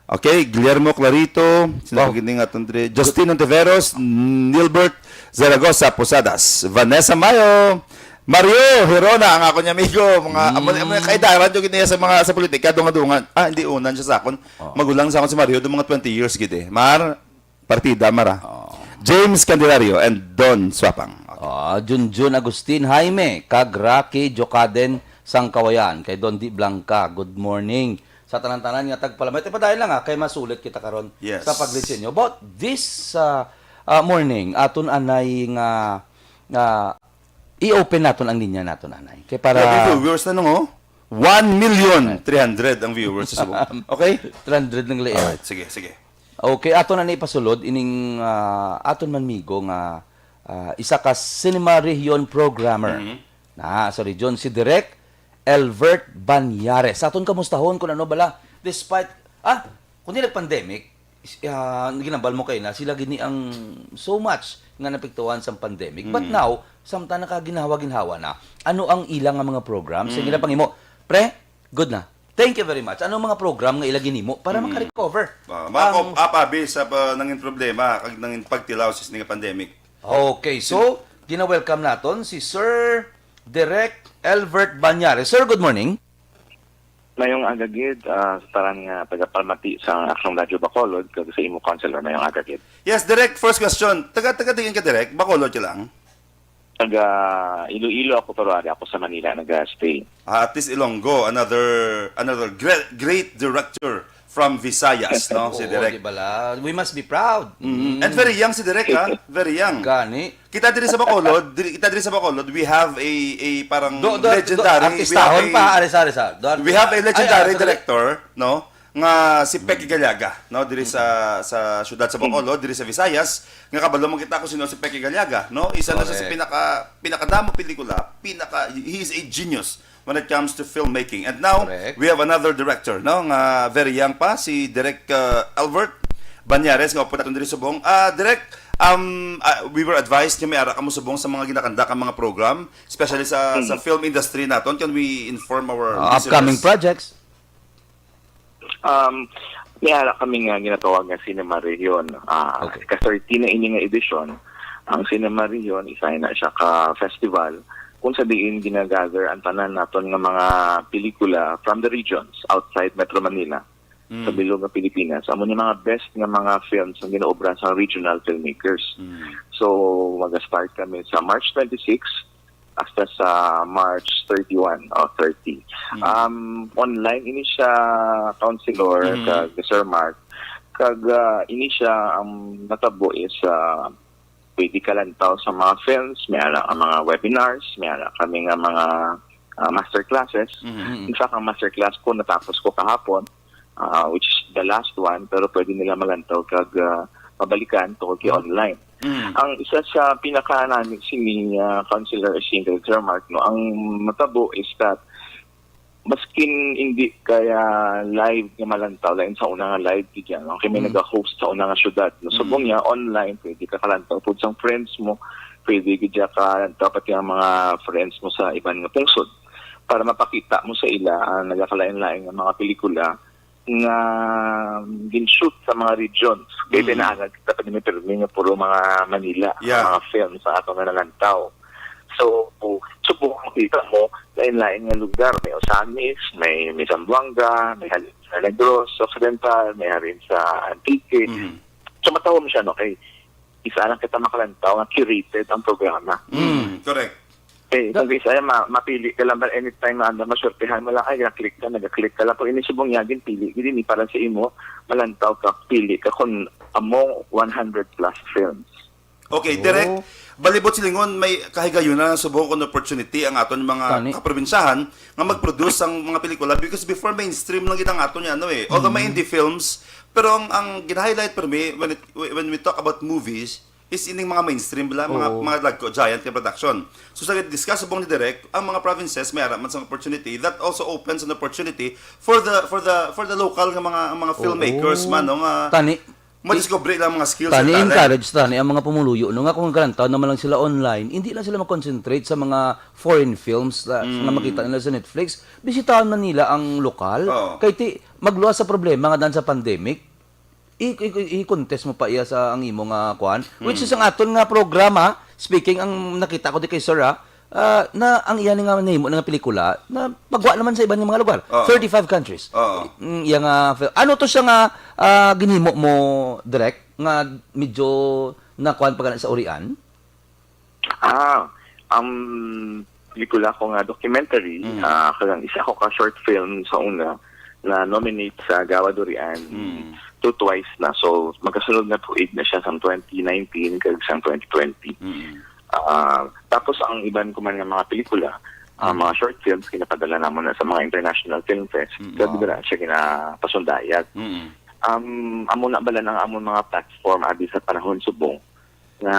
Okay, Guillermo Clarito, sino Oh. pa gini nga aton diri? Justin Ontiveros, Nilbert Zaragoza Posadas, Vanessa Mayo, Mario Hirona, ang ako niya amigo, mga Mm. amo, amo kaidaran jud gid niya sa mga sa politika, dungadungan. Ah, hindi unan siya sa akon. Oh. Magulang sa akon si Mario, do mga twenty years gid eh. Mar, partida, Mara. Oh. James Candelario and Don Suapang. Okay. Ah, Junjun Agustin Jaime, kag Rocky Jokaden sang Kawayan, kay Don Di Blanca. Good morning sa tanan-tanan nga tagpalamay. Te, padayon lang, ah, kay masulit kita karon Yes. sa pag-greet sa inyo. About this, ah, ah, morning, aton anay nga, nga i-open naton ang linya naton anay. Kay para Grabe, viewers na nung, oh. One million three hundred ang viewers sa Cebu. Okay? Three hundred lang liya. Alright, sige, sige. Okay, aton na ipasulod ining, ah, aton man migo nga, ah, isa ka Cinema Region programmer Mhm. na sa region, si Direk Elvert Banyares. Aton kamustahon kung ano bala, despite, ah, kung di nag-pandemic, is-, ah, ginambal mo kayo na sila gini ang so much nga napiktuhan sa pandemic. But Mm. now, samtang nakaginhawa-ginhawa na, ano ang ilang nga mga program sa Mm. ilang pangimo? Pre, good na. Thank you very much. Ano ang mga program nga ila ginimo para Mm. maka-recover? Ah, Ang maka-cope up, abi, sa pa, nangin problema, kag nangin pagtilaw sa sini nga pandemic. Okay, so, gina-welcome naton si Sir Direk Elvert Banyares. Sir, good morning. Mayong aga gid, ah, sa tanan nga tagapamati sa Aksyon Radyo Bacolod, kag sa imo, Councilor, mayong aga gid. Yes, Direk, first question. Taga, taga diin ka, Direk? Bacolod ka lang? Taga Iloilo ako, pero ari ako sa Manila nag-stay. Ah, at least Ilonggo, another, another great, great director from Visayas, no? Si Oo, Direk. Di bala? We must be proud. Mm. Mm. And very young si Direk, ha? Very young. Gani. Kita diri sa Bacolod, diri, kita diri sa Bacolod, we have a, a parang Do, do, do, legendary, we have artistahon a, pa, ari sa, ari sa. Do, we have a arti-, legendary ay, ari sa, director, no? Nga si Peke Galiaga, no? Diri sa, sa siyudad sa Bacolod, diri sa Visayas, nga kabalo mo kita kung sino si Peke Galiaga, no? Isa na siya sa Correct. pinaka, pinakadamo pelikula, pinaka, he is a genius when it comes to filmmaking. And now, Correct. we have another director, no? Nga very young pa, si Direk, uh, Albert Banyares, nga upod naton diri subong. Ah, Direk, um, ah, we were advised nga may ara ka mo subong sa mga ginakanda ka mga program, especially sa, Mm. sa film industry naton. Can we inform our Ah, listeners? upcoming projects? Um, may ara kami nga ginatawag nga Cinema Region. Ah, Okay. ka-thirty na ini nga edisyon. Ang Cinema Region, isa na siya ka festival kung sa diin ginagather ang tanan naton nga mga pelikula from the regions outside Metro Manila, Mm. sa bilog nga Pilipinas. Amo ni mga best nga mga films ang ginaobra sa regional filmmakers. Mm. So, mag-start kami sa March twenty-six hasta sa March thirty-one o thirty. Mm. Um, online ini siya, Councilor, Mm. kag Sir Mark. Kag, ah, ini siya, ang natabo is, ah, pwede ka lantaw sa mga films, may ara ang mga webinars, may ara kami nga mga, ah, master classes. Mhm. In fact, ang master class ko natapos ko kahapon, ah, which is the last one, pero pwede nila malantaw kag, ah, mabalikan tungod kay Mm. online. Mm. Ang isa sa pinaka nami sini, ah, Councilor Singh kag Sir Mark, no, ang matabo is that maskin hindi kaya live nga malantaw, lain sa una nga live gid yan, no? Kay may Mm. nag-host sa una nga syudad, no? Subong Mm. niya, online, pwede ka kalantaw pud sang friends mo, pwede gid siya kalantaw pati ang mga friends mo sa iban nga pungsod para mapakita mo sa ila ang nagakalain-lain nga mga pelikula nga gin-shoot sa mga regions. Kay Mm. pinaanad kita pa ni pirmi nga puro mga Manila, Yeah. mga films ang ato nga nalantaw. So, subong makita mo, lain-lain nga lugar. May Ozamiz, may, may Zamboanga, may halin sa Negros Occidental, may halin sa Antique. Mhm. So, matawa mo siya, no? Kay isa lang kita makalantaw nga curated ang programa. Mm, correct. Eh, kung isa, ma-, mapili ka lang ba anytime nga ano, maswertihan mo lang, ay, nag-click ka, nag-click ka lang. Kung ini subong niya, ginpili, gini para sa imo, malantaw ka, pili ka kung among one hundred plus films. Okay, Oh. Direk, balibot silingon, may kahigayon na subong kung opportunity ang aton mga Tani. kaprobinsyahan nga mag-produce ang mga pelikula because before mainstream lang gid ang aton, ano eh. Although may Mm. indie films, pero ang, ang gina-highlight for me, when it, when we talk about movies, is ining mga mainstream bala, mga, Oo. mga dagko, giant nga production. So, sa discuss subong ni Direk, ang mga provinces may ara man sang opportunity that also opens an opportunity for the, for the, for the local nga mga, mga filmmakers Oo. man, no, nga Tani, madiscover lang mga skills tani and talent. encourage tani ang mga pumuluyo, no, nga kung nagkalantaw naman lang sila online, hindi lang sila mag-concentrate sa mga foreign films na, Mm. nga makita nila sa Netflix. Bisitahan man nila ang lokal. Oo. Kay ti-, magluwas sa problema nga dan sa pandemic, i-, i-, i-contest mo pa iya sa ang imo nga kuan, which is ang aton nga programa, speaking ang nakita ko di kay Sir, ah, ah, na ang iya ni nga nahimo na nga pelikula na pagwa naman sa iban nga mga lugar, Oo. thirty-five countries. Oo. Mm, iya nga fil-, ano to siya nga, ah, ginhimo mo, Direk, nga medyo nakuan pa gani sa urian? Ah, ang pelikula ko nga documentary, Mm. ah, kag ang isa ko ka short film sa una, na-nominate sa Gawa Durian Mm. to twice na. So, magkasunod nga tuig na siya, sang twenty nineteen kag sang twenty twenty. Mm. Ah, tapos ang iban ko man nga mga pelikula, ah, Mm. mga short films, ginapadala namon na sa mga international film fest. Mm, Kag wow. dira siya ginapasundayag. Mm. Um, amo na bala ang amon mga platform abi sa panahon subong nga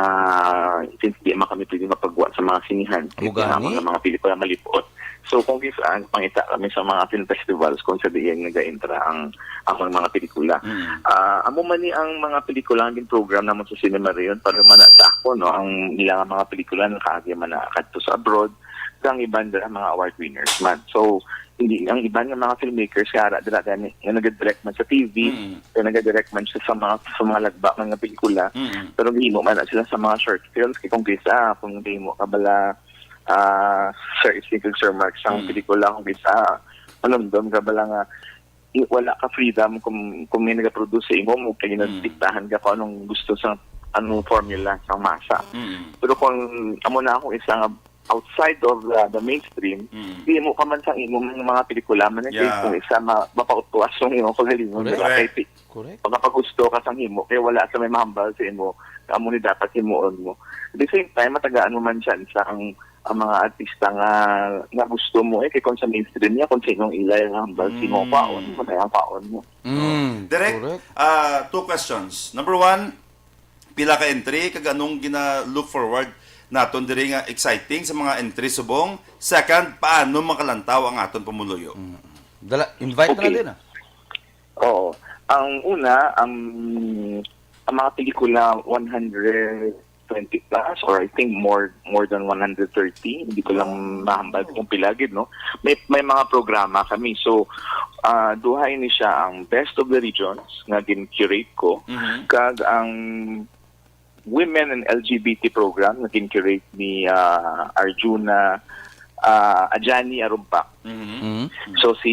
since di man kami pwede mapagwa sa mga sinihan, Amo di na gani? nga mga pelikula malipot. So, kung kis-, ah, pangita kami sa mga film festivals kung sa diin nagaentra ang among mga pelikula. Mm. Ah, amo man ni ang mga pelikula nga gin-program namon sa Cinema Rayon, para man na sa ako, no, ang ilang mga pelikula nakaagi man na kadto sa abroad, kag ang iban dira mga award winners man. So, hindi, ang iban nga mga filmmakers nga ara dira gani, nga nagadirect man sa T V, Mm. nga nagadirect man siya sa mga, sa mga lagba man nga pelikula, Mm. pero gihimo man na sila sa mga short films. Kay kung kisa, kung gihimo ka bala, ah, Sir Ising kag Sir Mark, sang Mm. pelikula, kung kisa, manumdom ka bala nga, i-, wala ka freedom kung, kung may nagaproduce sa imo mo, kay Mm. nadiktahan ka kung anong gusto sa, anong formula sa masa. Mm. Pero kung amo na akong isa nga outside of the, the mainstream, Mm. di mo ka man sang imo mga pelikula man, kay Yeah. kung isa ma-, mapautwas ang imo kagalingon. Correct. Diba? Correct. Kay ti-, Correct. pagkapagusto ka sang himo, kay wala sa may mahambal sa imo, amo ni dapat himuon mo. At the same time, matagaan mo man siya sa ang, ang mga artista nga, nga gusto mo, eh, kay kung sa mainstream niya, kung sinong ilay ang hambal, sino ang Mm. kwaon mo, na ang kwaon mo. Mm, Direk, correct. ah, two questions. Number one, pila ka entry, kag anong gina-look forward naton diri nga exciting sa mga entry subong? Second, paano makalantaw ang aton pumuluyo? Mm. Dala, invite na Okay. natin, ah. Oo. Ang una, ang, ang mga pelikula, one hundred twenty plus, or I think more, more than one hundred thirty. Hindi ko lang mahambal kung pila gid, no? May, may mga programa kami. So, ah, duha ini siya, ang Best of the Regions nga gin-curate ko, Mhm. kag ang Women and L G B T program nga gin-curate ni, ah, Arjuna, ah, Ajani Arumpak. Mhm. Mhm. So, si,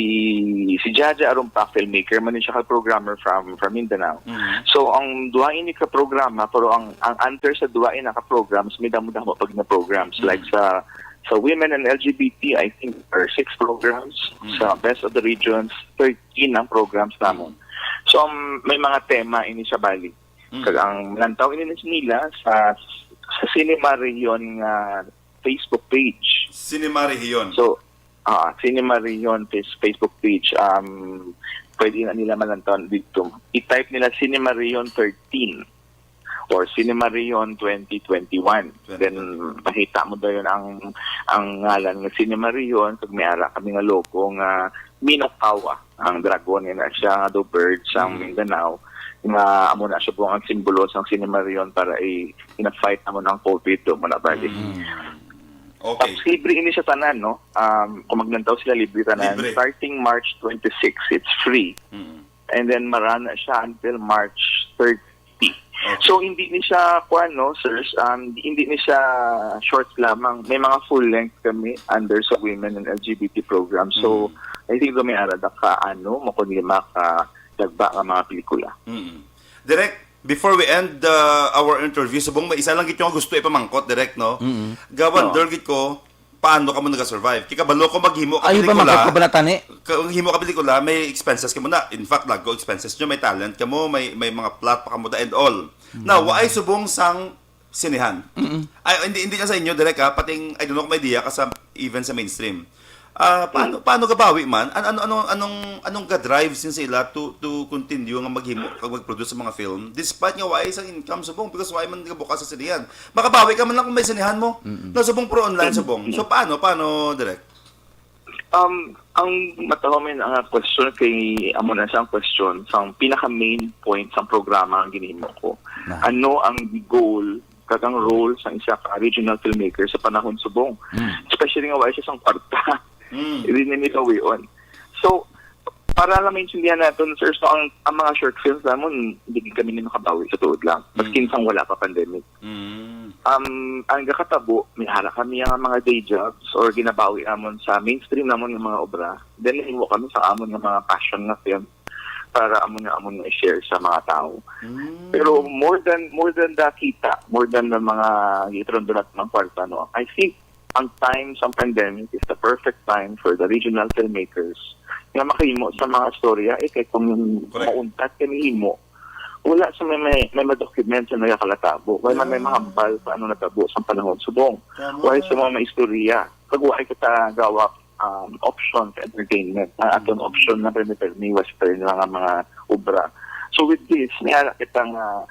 si Jaja Arumpak, filmmaker man siya, kag programmer from, from Mindanao. Mhm. So, ang duha ini ka programa, pero ang, ang under sa duha ini ka programs, may damo-damo pag na programs. Mhm. Like sa, sa Women and L G B T, I think there are six programs. Mhm. Sa Best of the Regions, thirteen ang programs namon. Mhm. So, ang, may mga tema ini siya bali. Mm. Kag ang lantaw ini nila sa, sa Cinema Rayon nga Facebook page. Cinema Rayon. So, ah, Cinema Rayon face-, Facebook page, um, pwede na nila malantaw dito. I-type nila Cinema Rayon thirteen or Cinema Rayon twenty twenty-one. Then, makita mo dayon ang, ang ngalan nga Cinema Rayon, kag may ara kami nga logo nga Minotawa, ang dragon, yun na siya, the bird sa Mm. Mindanao, nga amo na siya po ang simbolo sa Cinema Rayon para i-, ina-fight amo ng covid, do mo na bali. Mm. Okay. Tapos libre ini siya tanan, no? Um, kung maglantaw sila, libre tanan. Libre. Starting March twenty-six, it's free. Mm. And then marana siya until March thirty. Okay. So, hindi ni siya, kuwan, no, sirs, um, hindi ni siya short lamang. May mga full length kami under sa women and L G B T program. So, Mm. I think do may ara da ka, ano, mo kung lima ka dagba nga mga pelikula. Mm. Direk, before we end, uh, our interview, subong may isa lang gid yung gusto ipamangkot, Direk, no? Mm. Gawan, Oo. Direk, gid ko, paano ka mo nag-survive? Kay kabalo ko maghimo ka Ay, pelikula, pamangkot ka ba na tani? Ka-, himo ka pelikula, may expenses ka mo na. In fact, lago expenses nyo, may talent ka mo, may, may mga plot pa ka mo da and all. Mm. Now, waay subong sang sinehan. Mm-mm. Ay, hindi, hindi lang sa inyo, Direk, ha? Pating, I don't know kung may idea ka sa, even sa mainstream. Ah, paano, Mm. paano gabawi man? An-, ano, ano, anong, anong ga-drive sin sa ila to, to continue nga maghimo kag mag-produce sa mga film? Despite nga waay sang income subong, because waay man gabukas sa sinehan. Makabawi ka man lang kung may sinehan mo. Mm-mm. No, subong puro online subong. So, paano, paano, Direk? Um, ang matawag man ang question kay amo na sa question, sang pinaka main point sang programa ang ginhimo ko. Na. Ano ang goal kag ang role sang isa ka regional filmmaker sa panahon subong? Mm. Especially nga wala siya sang kwarta. Mm. Hindi na nila wion. So, Para lang maintindihan naton, sir, so ang, ang mga short films namon, hindi kami ni makabawi sa tuod lang. Maskin Mm. sang wala pa pandemic. Mm. Um, ang gakatabo, may ara kami ang mga day jobs or ginabawi namon sa mainstream namon nga mga obra. Then, nahimo kami sa amon nga mga passion nga film para amon nga amon nga i-share sa mga tao. Mm. Pero more than, more than the kita, more than the mga gitrondonat ng kwarta, no? I think ang time sa pandemic is the perfect time for the regional filmmakers nga makahimo sa mga storya, eh, kay kung Correct. mauntat ka nihimo, wala sa may, may, may madocument sa nagakalatabo, wala may Yeah. mahambal sa ano natabo sa panahon subong. Tama. Wala sa mga maistorya. Pag wala kita gawa, um, option sa entertainment, ang aton Mm. option na permi-permi, western, mga, mga obra. So with this, may ara kita nga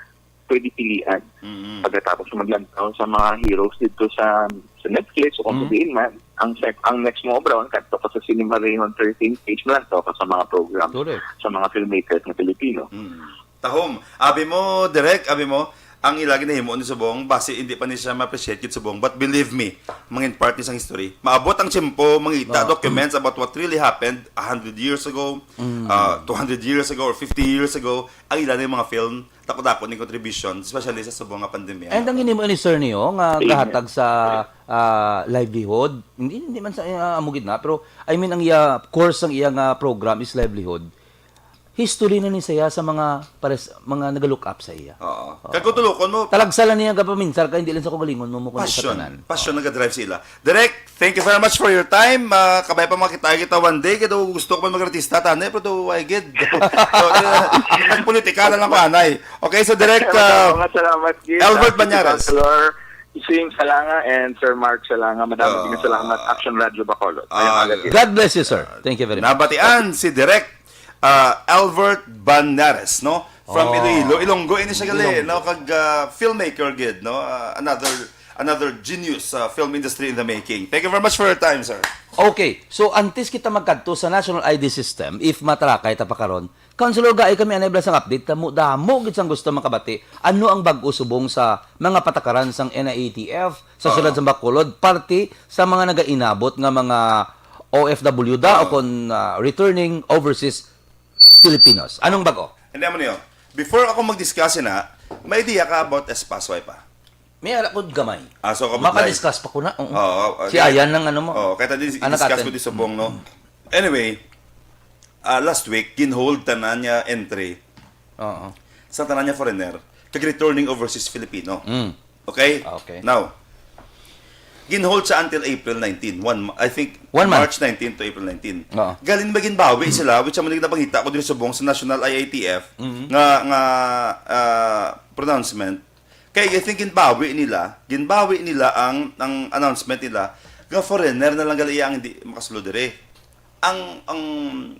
pwede pilian. Mm. Pagkatapos maglantaw sa mga heroes dito sa, sa Netflix o kung Mm. sa diin man, ang sec-, ang next mo obra, ang kadto ka sa Cinema Rayon thirteen page, maglantaw ka sa mga program, Correct. sa mga filmmakers na Pilipino. Mm. Tahom. Abi mo, Direk, abi mo, ang ila ginahimo ni subong, basi hindi pa ni siya ma-appreciate gid subong. But believe me, mangin part ni sang history. Maabot ang tiyempo, mangita Oo. documents about what really happened a hundred years ago, Mm. uh, two hundred years ago, or fifty years ago, ang ila ni mga film, dako-dako ni contribution, especially sa subong nga pandemya. And ang ginhimo ni sir niyo nga Amen. gahatag sa, ah, livelihood, hindi, hindi man sa, ah, amo gid na, pero I mean, ang iya course, ang iya nga program is livelihood. History na ni siya sa mga pares, mga nag-look up sa iya. Oo. Oo. Kag kung tulokon mo, Talagsa lang niya gapaminsar ka, hindi lang sa kaugalingon mo, mo kundi sa Passion. tanan. Passion Oo. nagadrive sa ila. Direk, thank you very much for your time. Ah, kabay pa makita kita one day. Kaya daw gusto ko pa mag-artista, tanay, pero daw, ay, gid. So, eh, nagpolitika na lang ko, anay. Okay, so Direk, ah, Salamat, salamat, Gid. Albert City Banyares. Councilor Sing Salanga and Sir Mark Salanga. Madami Ah. din salamat, Action Radio Bacolod. Mayong Ah, aga, Gid. God bless you, sir. Thank you very much. Nabatian si Direk, ah, Albert Banyares, no? From Oh. Iloilo. Ilonggo ini siya gali, Ilonggo. no? Kag, ah, filmmaker gid, no? Ah, another, another genius, ah, film industry in the making. Thank you very much for your time, sir. Okay. So, antes kita magkadto sa National I D system, if matalakay ta pa karon, Councilor, gai kami anay bala sang update, damo, damo gid sang gusto makabati. Ano ang bag-o subong sa mga patakaran sang N I A T F sa Oo. siyudad sa Bacolod, parte sa mga nagainabot nga mga O F W da Oo. o kon, ah, returning overseas Filipinos? Anong bag-o? Hindi mo niyo. Before ako mag-discuss na, may idea ka about S PAS, way pa? May ala ko gamay. Ah, so, kabudlay. Maka-discuss pa ko na. Oo. Oo, Si okay. Ayan ang ano mo. Oo, kaya tadi Anak i-discuss atin. ko di subong, no? Mm. Anyway, ah, last week, ginhold tanan niya entry Oo. sa tanan niya foreigner, kag returning overseas Filipino. Mm. Okay? Okay. Now, ginhold siya until April nineteen. One, mo- I think, One month. March nineteen to April nineteen. Oo. Galing ba ginbawi sila, which amo naging napangita ko diri subong sa National I I T F, Mhm. nga, nga, ah, pronouncement. Kay I think ginbawi nila, ginbawi nila ang, ang announcement nila nga foreigner na lang gali ang hindi makasulod diri. Ang, ang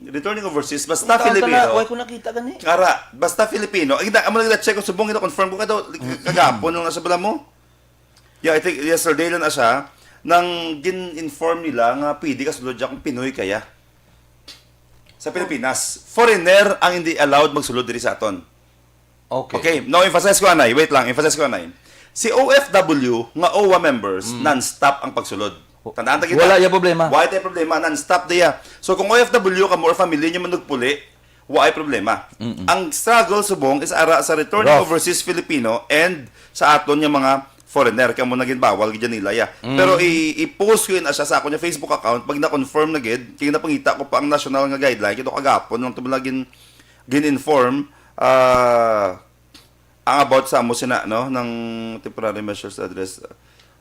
returning overseas, basta Ang taon ka na, Filipino. Why ko nakita gani? Ara, basta Filipino. Ay, kita, amo lang kita check ko subong, kita confirm ko kato, kagapon lang na sa bala mo. Yeah, I think yesterday lang na siya, nang gin-inform nila nga pwede ka sulod dyan kung Pinoy kaya. Sa Pilipinas, foreigner ang hindi allowed magsulod diri sa aton. Okay. Okay, no, emphasize ko anay. Wait lang, emphasize ko anay. Si O F W nga O W A members, Mm. non-stop ang pagsulod. Tandaan ta kita. Wala ya problema. Wala tayo problema, non-stop diya. So kung O F W ka mo or family nyo manugpuli, wa ay problema. Mm-mm. Ang struggle subong is ara sa returning Rough. overseas Filipino and sa aton nga mga foreigner, kaya mo naging bawal gid nila ya. Mm. Pero i- i-post ko yun siya sa ako niya Facebook account pag na-confirm na gid, kaya napangita ko pa ang national nga guideline, kito kagapon lang to laging gin-inform, ah, ang about sa amo sina, no, ng temporary measures address.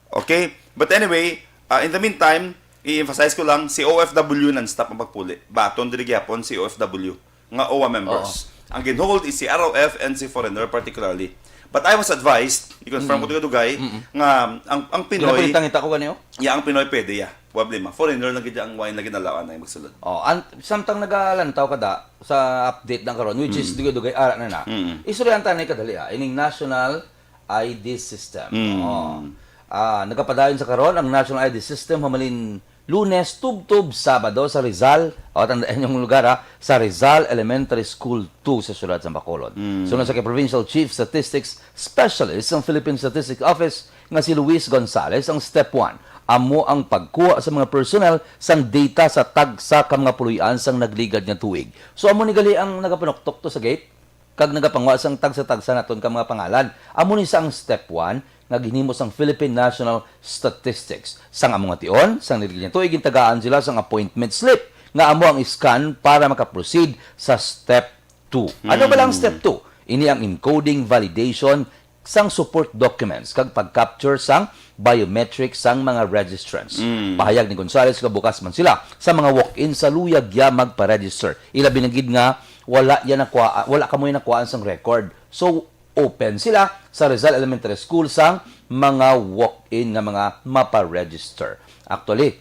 Okay? But anyway, ah, in the meantime, i-emphasize ko lang, si O F W non-stop ang pagpuli. Baton diri gyapon si O F W nga O W A members. Oo. Ang ginhold is si R O F and si foreigner particularly. But I was advised, i-confirm ko Mm. dugay-dugay, Mm-mm. nga ang, ang Pinoy Ginapangitang-ita ko gani, oh. Ya, ang Pinoy pwede, ya. Problema. Foreigner lang gid ang wine na ginalawan na magsulod. Oh, an-, samtang nagalantaw ka da sa update na karon, which is Mm. dugay-dugay ara na na. Mm. Istoryahan ta na kadali, ah, ining national I D system. Mm. Oh. Ah, nagapadayon sa karon ang national I D system humalin Lunes, tubtob Sabado sa Rizal, o tandaan yung lugar, ha, sa Rizal Elementary School two sa siyudad sa Bacolod. Mm. Sunod sa kay Provincial Chief Statistics Specialist ang Philippine Statistics Office nga si Luis Gonzalez ang step one. Amo ang pagkuha sa mga personnel sang data sa tagsa ka mga puloy-an sang nagligad nga tuig. So, amo ni gali ang nagapanuktok to sa gate, kag nagapangwa sang tagsa-tagsa naton ka mga pangalan. Amo ni sa ang step one nga ginhimo sang Philippine National Statistics. Sang amo nga tion, sang nagligad nga tuig, gintagaan sila sang appointment slip nga amo ang scan para makaproceed sa step two. Ano ba lang ang step two? Ini ang encoding, validation sang support documents kag pag-capture sang biometric sang mga registrants. Pahayag ni Gonzales nga bukas man sila sa mga walk-in sa luyag ya magpa-register. Ilabi na gid nga wala ya nakuha, wala kamo ya nakuhaan sang record. So, open sila sa Rizal Elementary School sang mga walk-in nga mga mapa-register. Actually,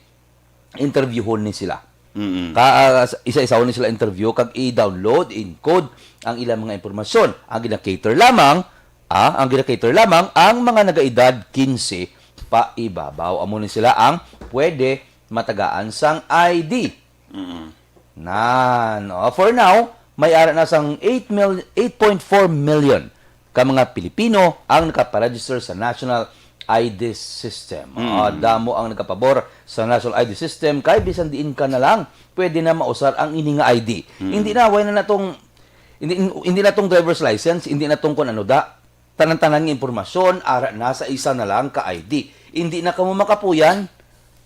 interviewhon ni sila. Mm-mm. Ka, ah, isa-isahon ni sila interview kag i-download, i-encode ang ilang mga impormasyon. Ang gina-cater lamang, ah, ang gina-cater lamang ang mga nagaedad quince pa ibabaw. Amo ni sila ang pwede matagaan sang I D. Mm-mm. Nan, oh, for now, may ara na sang eight mil, eight point four million ka mga Pilipino ang nakaparegister sa National I D System. Mm. Ah, damo ang nagapabor sa National I D System kay bisan diin ka na lang, pwede na mausar ang ini nga I D. Mm. Hindi na, way na natong, hindi, hindi na tong driver's license, hindi na tong kun ano da. Tanan-tanan nga impormasyon, ara na sa isa na lang ka I D. Hindi na kamo makapuyan.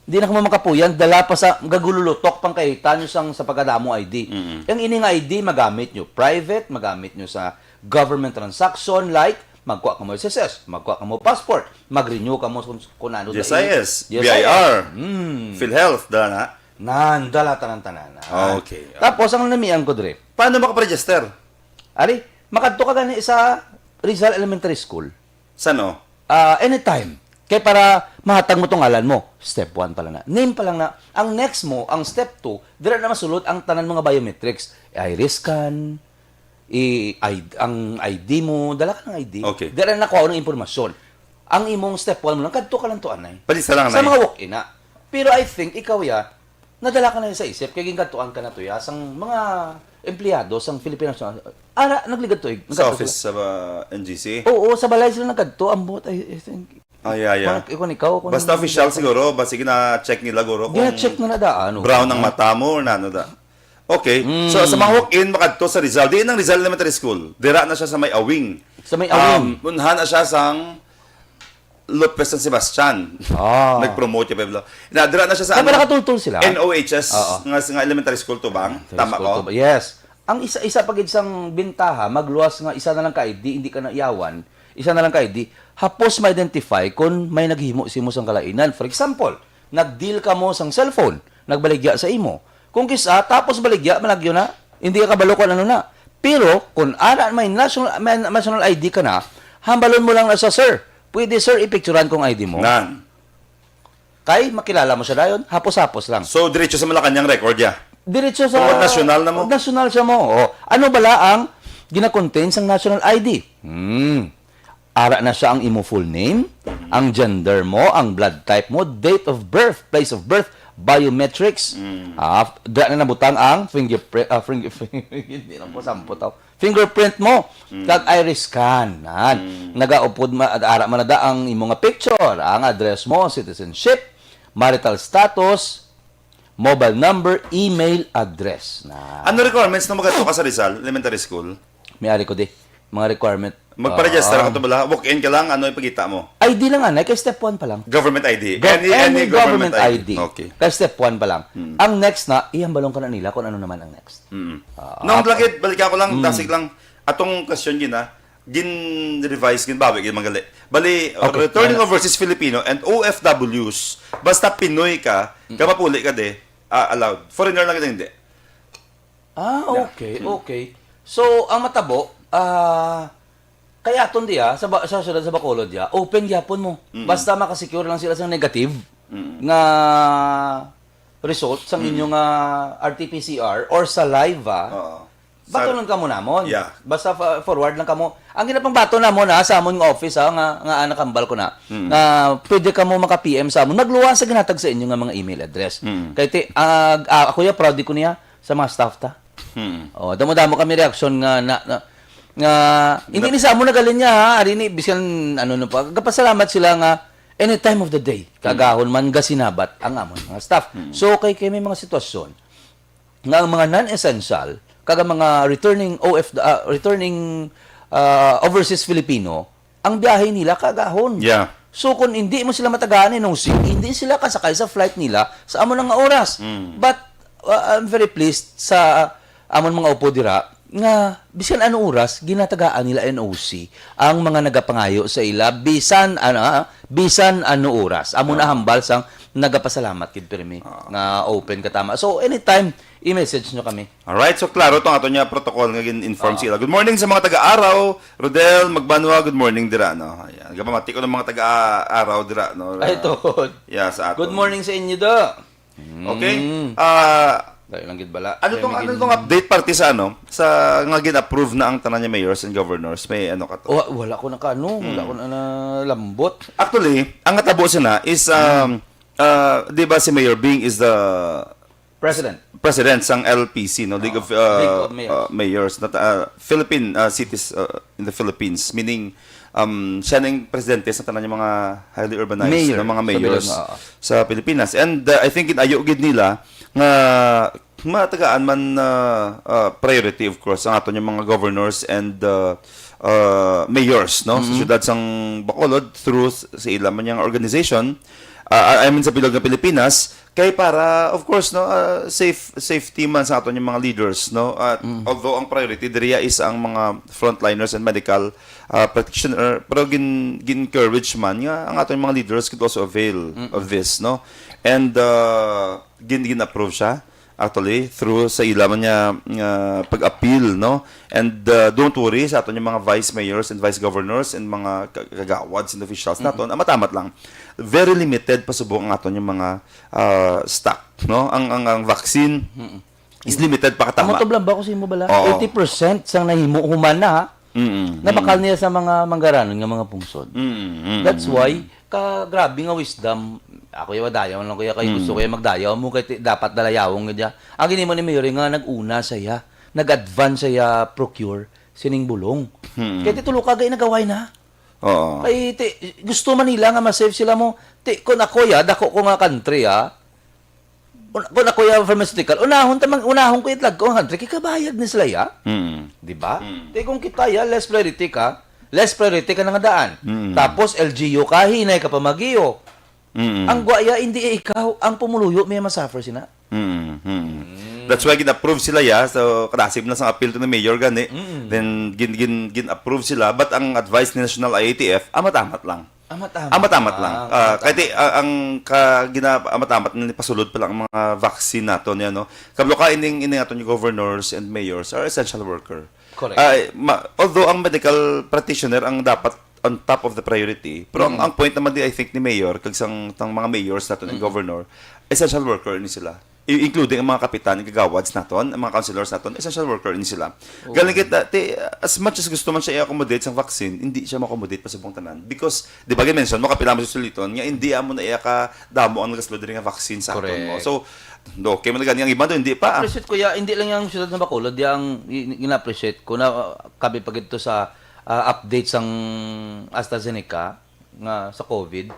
Hindi na kamo makapuyan, dala pa sa gagululutok pang kahitan nyo sang, sa pagkadamo I D. Mm. Ang ini nga I D, magamit nyo private, magamit nyo sa government transaction, like, magkuha kamo S S S, magkuha kamo passport, mag-renew kamo kung, kung ano G S I S, dai. G S I S. B I R, Hmm. PhilHealth, dala na. Nan, dala tanan-tanan, ah. Okay, ah. Tapos, ang namian ko, Dre. Paano makaregister? Ari, makadto ka gani sa Rizal Elementary School. Sano? Ah, anytime. Kay para mahatag mo tong ngalan mo, step one pa lang na. Name pa lang na. Ang next mo, ang step two, dira na masulod ang tanan mga biometrics. Iris scan, i-, I D, ang I D mo, dala ka ng I D. Okay. Dira na nakuha ng impormasyon. Ang imong step one mo lang, kadto ka lang to, anay. Pwede sa lang, Sa anay. mga walk-in na. Pero I think, ikaw ya, nadala ka na sa isip, kay gingadtuan ka na to ya, sang mga empleyado sang Philippine National. Ara, nagligad to, eh. Sa Nagkadto office sila. sa, uh, N G C? Oo, sa balay sila nagkadto, ambot, I, I think. Ah, yeah, yeah. Kung, kung ikaw, kung Basta official siguro, ba, sige na check nila, guro, kung Gina-check na na daan, oo. brown ang mata mo or nano da. Okay. Mm. So, sa mga walk-in, makadto sa Rizal. Di nang Rizal Elementary School. Dira na siya sa may Awing. Sa may Awing. Um, unhan na siya sang Lopez San Sebastian. Ah. Nag-promote yung Pueblo. Na, dira na siya sa Kaya ano, pala katultol sila? N O H S Oo. nga, nga elementary school to bang? Elementary Tama school ko? to ba? Yes. Ang isa, isa pa gid sang bintaha, magluwas nga isa na lang ka I D, hindi ka na iyawan, isa na lang ka I D, hapos ma-identify kung may naghimo simo sang kalainan. For example, nag-deal ka mo sang cellphone, nagbaligya sa imo. Kung kisa, tapos baligya, malagyo na, hindi ka kabalo kung ano na. Pero, kung ara may national, may national I D ka na, hambalon mo lang na sa, "Sir, pwede, sir, ipicturan kong I D mo?" Nan. Kay makilala mo siya dayon, hapos-hapos lang. So, diretso sa Malacañang record, ya? Diretso sa Tungod nasyonal na mo? Nasyonal siya mo. O, ano bala ang gina-contain sang national I D? Hmm. Ara na siya ang imo full name, ang gender mo, ang blood type mo, date of birth, place of birth, biometrics. Mm. Ah, dira na nabutang ang fingerprint, ah, finger-, hindi lang po, sampo tao. Fingerprint mo, Mm. kag iris scan. Nan. Mm. Nagaupod ma-, ara man na da ang imo nga picture, ang address mo, citizenship, marital status, mobile number, email address. Na. Ano requirements na magadto ka sa Rizal Elementary School? May ari ko di. Mga requirement. Magpa-register Ah. ka to bala? Walk-in ka lang? Ano ipakita mo? I D lang, anay. Kay step one pa lang. Government I D. Gov-, Any, any any government government I D. I D. Okay. Kay step one pa lang. Hmm. Ang next na, ihambalon ka na nila kung ano naman ang next. Mm. Ah, Nung ah, lagid, balik ako lang, Mm. dasig lang. Atong question gina, gin-revise, ginbawi, gin manggali. Bali, Okay. returning Wala. overseas Filipino and O F Ws, basta Pinoy ka, Mm. ka mapuli ka de, ah, allowed. Foreigner lang ka, hindi. Ah, Yeah. okay, Hmm. okay. So, ang matabo, ah, kay aton diya, sa ba-, sa siyudad sa Bacolod diya, open gyapon mo. Mm. Basta makasecure lang sila sa negative Mm. nga result sa Mm. inyong, ah, R T P C R or saliva, Oo. Sa batonon kamo namon. Yeah. Basta fa-, forward lang kamo. Ang ginapangbaton namon, ha, sa amon nga office, ha, nga, nga anak hambal ko na, Mm. nga pwede kamo maka-P M sa amon. Magluwas sa ginhatag sa inyo nga mga email address. Mm. Kay ti-, ah, ah, ako ya, proud ko niya sa mga staff ta. Hmm. Oh, damo-damo kami reaksyon nga na, na, nga hindi Nap- ni sa amo nagaling niya, ha. Ari ni bisan ano no pa. Gapasalamat sila nga Any time of the day, kaagahon man gasinabat ang amon mga staff. So, kay, kay may mga sitwasyon nga ang mga non-essential, kag ang mga returning O F, ah, returning, ah, overseas Filipino, ang biyahe nila kaagahon. Yeah. So, kung hindi mo sila matagaan N O C, hindi sila kasakay sa flight nila sa amo na nga oras. But, uh, I'm very pleased sa amon mga upo dira nga bisan ano oras ginatagaan nila N O C ang mga nagapangayo sa ila, bisan ano, ah, bisan ano oras. Amo na hambal sang nagapasalamat gid pirmi nga open ka tama. So, anytime, i-message nyo kami. Alright, so klaro tong ato niya protocol nga gin-inform sila. Good morning sa mga taga-Araw. Rodel Magbanwa, good morning dira, no? Ayan, gapamati ko ng mga taga-Araw dira, no? Ay, tol. Yeah, sa aton. Good morning sa inyo, do. Okay? Ah, Dahil lang gid bala. ano tong ano tong update parte sa ano sa nga gin-approve na ang tanan niya mayors and governors? May ano ka to? Oh, wala ko nakaano, wala ko na nalambot. Actually, ang natabo sina is um, uh, di ba si Mayor Bing is the President. president sang L P C, no, League of, uh, League of Mayors. uh, Mayors, not, uh, Philippine uh, cities uh, in the Philippines, meaning um siya ning presidente sa tanan nga mga highly urbanized Mayor. na mga Sa mayors Bilog, oo. sa Pilipinas. And uh, I think ginayo gid nila nga matagaan man uh, uh, priority, of course, ang aton yung mga governors and uh, uh, mayors, no, sa syudad sang Bacolod through s- sa ila man yung organization, uh, I mean sa bilog ng Pilipinas, kay para, of course, no, uh, safe safety man sa aton yung mga leaders, no. At although ang priority diriya is ang mga frontliners and medical uh, practitioner, pero gin gin-encourage man nga ang aton mga leaders could also avail of this, no. And uh, gin gin-approve siya actually through sa ila man niya nga pag-appeal, no. And uh, don't worry sa aton yung mga vice mayors and vice governors and mga ka- kagawads and officials naton, amat-amat lang, very limited pa subong ang aton yung mga uh, stock, no. Ang ang, ang vaccine is limited pa Amo katama. to lang ba ko sa imo bala? Oo. Eighty percent sang nahimo human na, ha? Mm-mm. Nabakal niya sa mga manggaranon nga mga pungsod. Mm-mm. That's why, ka grabe nga wisdom. Ako yung dayaw lang kuya, kay gusto ko yung magdayaw mo, kay ti- dapat dalayawon nga dya. Ang gini mo ni Mayor nga nag-una sa iya, nag-advance sa iya procure sining bulong. Kay ti tulo ka gay nagaway na. Oo. Kay ti, gusto man nila nga ma-save sila mo. Ti, kung ako ya, dako ko nga country ya. Un- Kung ako ya pharmaceutical, unahon tamang unahon ko itlag ko ang country kay kabayag ni sila ya. Mm. Di ba? Ti kung kita ya, less priority ka, less priority ka na nga daan. Tapos L G U ka, hinay ka pa mag-iyo. Mm. Ang gwaya, hindi ikaw, ang pumuluyo may masuffer sina. Mm, mm. That's why gin-approve sila ya. So kadasig na sang appeal to ni Mayor gani. Then gin gin gin-approve sila, but ang advice ni National I A T F, amat-amat lang. Amat-amat. Amat-amat lang. Ah, kay ti, ah, ang ka gina amat-amat na ni pasulod pa lang ang mga vaccine nato niya, no. Kablo ka ining ining aton yung governors and mayors are essential worker. Correct. Ah, ma- although ang medical practitioner ang dapat on top of the priority, pero ang, ang point naman di, I think, ni Mayor kag sang tang mga mayors nato and governor, essential worker ni sila. I- including ang mga kapitan, ang kagawads naton, ang mga councilors naton, essential worker ni sila. Galing kita, ti, as much as gusto man siya i-accommodate sa vaccine, hindi siya ma-accommodate pa sa buong tanan. Because, di ba, mention mo, kapila mo sa suliton, nga hindi amo na iya ka damo ang nagaslo diri nga vaccine sa aton mo. Correct. So, okay man gani ang iba do, hindi pa. Appreciate ko ya, hindi lang yung siyudad ng Bacolod, yung i- gina-appreciate ko na uh, kabi pa gito sa uh, update sang AstraZeneca nga sa COVID.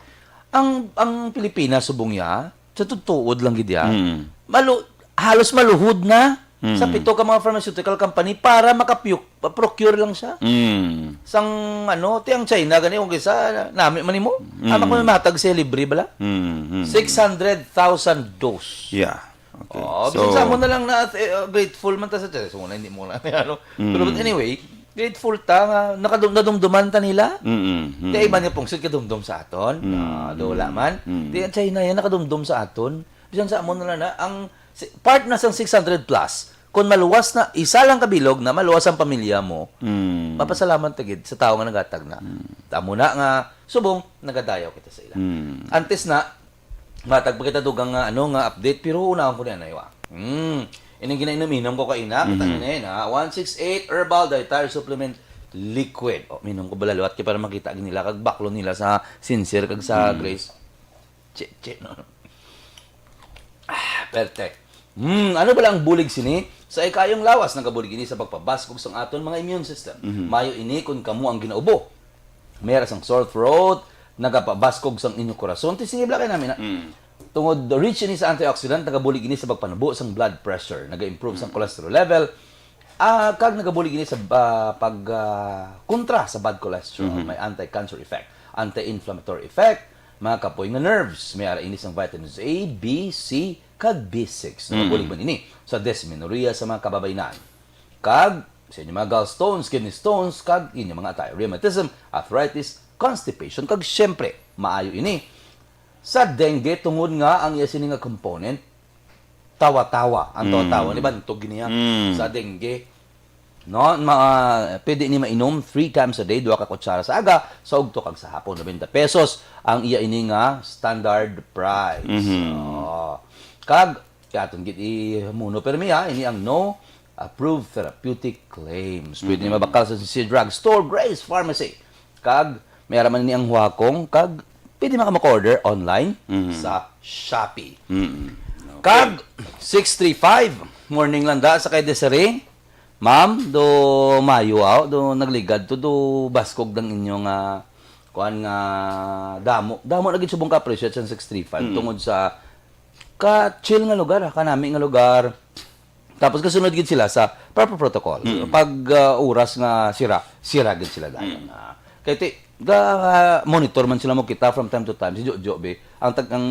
Ang ang Pilipinas subong ya, sa tutuod lang gid ya. Mm. Malu halos maluhod na sa Mm. pito ka mga pharmaceutical company para maka-procure lang siya. Mm. Sang ano, ti ang China gani kung kisa nami man nimo. Ama ko may matag sa libre bala. Mm. Mm. Six hundred thousand dose. Yeah. Okay. Oh, So, bisan sa amo na lang na eh, uh, grateful man ta sa China. So, hindi mo na ano. Pero but anyway, grateful ta nga nakadum nadumduman ta nila. Mm-mm. Di iba niya pungsod kadumdum sa aton. Ah, do wala man. Di ang China yan nakadumdum sa aton. Bisan sa amo na lang na ang si- part na sang six hundred plus. Kung maluwas na isa lang kabilog na maluwas ang pamilya mo, Mm. mapasalamat ta gid sa tawo nga nagatag na. Amo na nga subong nagadayaw kita sa ila. Mm. Antes na matag pa kita dugang nga ano nga update pero unahon ko na anay wa. Mm. Ining ginainom-inom ko kaina, kita na yun, ha. One six eight Herbal Dietary Supplement Liquid. Oh, minom ko bala liwat kay para makita gid nila kag baklo nila sa Sincere kag sa Grace. Che, che, no. Ah, perte. Hmm, ano bala ang bulig sini? Sa ikayong lawas, nagabulig ini sa pagpabaskog sang aton mga immune system. Mayo ini kung kamo ang ginaubo. May ra sang sore throat, nagapabaskog sang inyong korason. Ti, sige, bala kay nami na. Mm. Tungod rich ini sa antioxidant, nagabulig ini sa pagpanubo sang blood pressure, naga-improve sang cholesterol level, ah, kag nagabulig ini sa, ah, pag, ah, kontra sa bad cholesterol. Mhm. May anti-cancer effect, anti-inflammatory effect, mga kapoy nga nerves. May ara ini sang vitamins A, B, C, kag B six. Nagabulig Mm. man ini sa dysmenorrhea sa mga kababayen-an. Kag sa inyong mga gallstones, kidney stones, kag inyong mga atay, rheumatism, arthritis, constipation, kag siyempre, maayo ini sa dengue tungod nga ang iya sini nga component, tawa-tawa. Ang Mm. tawa-tawa, ni bantog niya Mm. sa dengue. No, ma, pwede ni mainom three times a day, duha ka kutsara sa aga, sa ugto kag sa hapon, nobenta pesos ang iya ini nga standard price. Mhm. Oh. Kag kay aton gid imuno permi, ha, ini ang no approved therapeutic claims. Pwede ni Mhm. mabakal sa C C drugstore, Grace Pharmacy. Kag may ara man ni ang Huakong, kag pwede man ka mag-order online Mhm. sa Shopee. Mhm. Okay. Kag six three five, morning lang da sa kay Desiree. Ma'am, do mayo aw, do nagligad to, do baskog dang inyo nga kuan nga damo. Damo na gid subong ka-appreciate sa six three five Mm. tungod sa ka-chill nga lugar, ah, kanami nga lugar. Tapos kasunod gid sila sa proper protocol. Mm. Pag, ah, oras nga sira, sira gid sila dayon. Mm. Ah, kay ti, ga, monitor man sila mo kita from time to time. Si Jojo, be, ang tag, ang,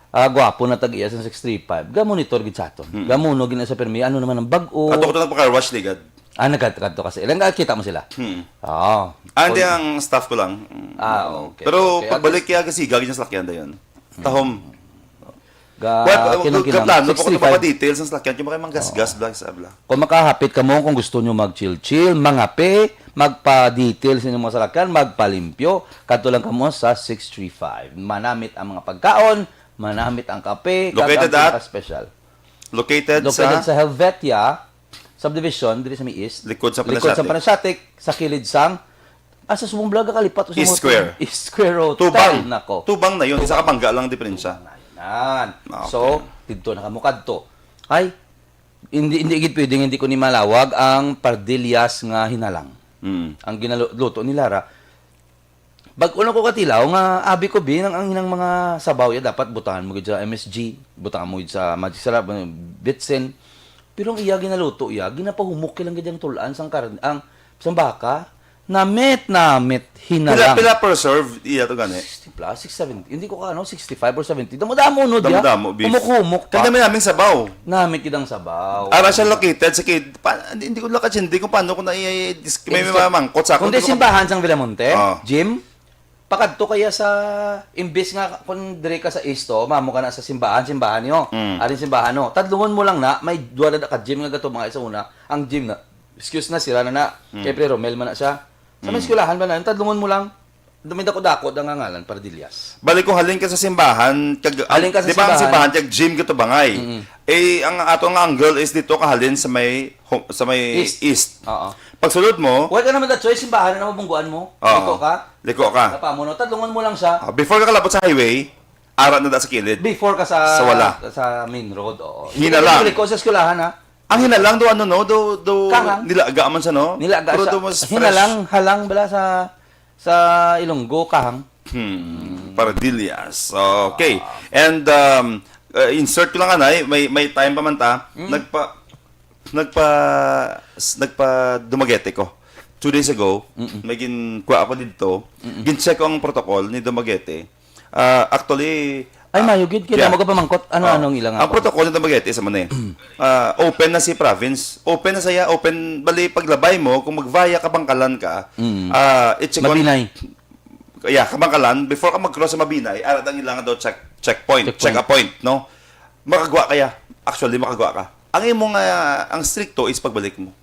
ah, gwapo na tag-iya sa six three five, ga monitor gid sa aton. Mm. Ga muno gid na sa permi, ano naman ang bag-o. Ato ko to nagpa-car wash, ligad. Ah, nagkadto kasi. Ilang kita mo sila? Hmm. Oo. Ah, hindi, Kung ang staff ko lang. Mm. Ah, okay. Pero Okay, pagbalik at least kaya kasi gagawin sa salakyan dayon. Hmm. Tahom. Ga, Well, kinang-kinang, ga-, plano pa ko sixty-five. Nagpapadetail sa salakyan. Yung mga gasgas, Oo. bla, sa bla. Kung makahapit kamo, kung gusto nyo mag-chill-chill, mangape, magpa-detail sa inyong mga salakyan, magpalimpyo, kadto lang kamo sa six three five. Manamit ang mga pagkaon, manamit ang kape, kag Located ang at? pinaka-special. Located Located sa? sa Helvetia Subdivision, diri sa may East. Likod sa Likod sa Panasyatic. Panasyatic, sa kilid sang, ah, sa subong bala, kalipat ko sa East hotel. Square. East Square Hotel, Tubang. nako. Tubang na yun. Isa ka Tubang. bangga lang ang diferensya. Tubang na yun. Ah, okay. So, didto na kamo kadto. Ay, hindi, hindi gid pwedeng hindi ko ni malawag ang pardillas nga hinalang. Mm. Ang ginaluto ni Lara. Bag-o na ko katilaw nga abi ko, bi, nang ang, ang mga sabaw ya dapat butangan mo gid sa M S G, butangan mo gid sa Magic Sarap, ano, Bitsin. Pero ang iya ginaluto ya, ginapahumok lang gid ang tulan sang karne, ang sang baka. Namit, namit, Pila, hinalang. pila per serve iya to gani? Sixty plus, six seventy. Hindi ko ka, ano, sixty-five or seventy. Damo-damo, no, diya? Damo-damo, beef. Humok-humok pa. Kanda may naming sabaw. Namit gid ang sabaw. Ara siya located sa kid-, pa, hindi, hindi ko lang katsindi kung paano ko na i-, i-, dis-, may, may Extra-, mga mangkot sa kung akon, di pero simbahan sang Villamonte, Oh. Jim, pakadto kaya sa, imbis nga kung dire ka sa East, oh, mamo ka na sa simbahan, simbahan niyo. Mm. Aring simbahan, no? Tadlungon mo lang na, may duwa na ka gym nga gato mga isa una. Ang gym na, excuse na, sira na na. Mm. Kay Pre Romel man na siya. Sa may Mm. eskwelahan ba na, tadlungon mo lang. May dako-dako da nga ngalan, Pardillas. Balik ko, halin ka sa simbahan, kag, Halin ka sa di ba ang simbahan. simbahan, kag gym ka to bangay? Mm-mm. Eh, ang ato nga angle is dito, kahalin sa may, ho-, sa may East. east. Oo. Pagsulod mo, Wala ka naman na choice, simbahan na mabungguan mo. Oo. Liko ka. Liko ka. Tapa mo, no? Tadlungon mo lang siya. Ah, before ka kalabot sa highway, ara na da sa kilid. Before ka sa, Sa wala. sa main road, oo. Hinalang. Hindi ka liko sa eskwelahan, ha? Ang hinalang do, ano, no? Do, do, Kahang. nilaga man siya, no? Nilaga Pero siya. do mas fresh. Hinalang, halang bala sa, sa Ilonggo, kahang. Hmm, Pardillas. Okay. Ah. And, um, uh, insert ko lang, anay, may, may time pa man ta. Mm. Nagpa-, nagpa-, s-, nagpa-Dumaguete ko. Two days ago, Mm-mm. may ginkuha ako dito. Mm-mm. Gin-check ko ang protocol ni Dumaguete. Ah, actually, Ay, ah, mayo gid. Kaya yeah. mo ka pamangkot, ano, Oh. anong ilang Ang ako? protocol ni Dumaguete sa man eh. Ah, open na si province. Open na saya, open, bali, paglabay mo, kung mag-via Kabangkalan ka, Mm. ah, it's a con- Mabinay. Yeah, Kabangkalan, before ka mag-cross sa Mabinay, ara ang ilang daw check, checkpoint, Checkpoint. check a point, no? Makagwa kaya. Actually, makagwa ka. Ang imo nga, ang stricto is pagbalik mo.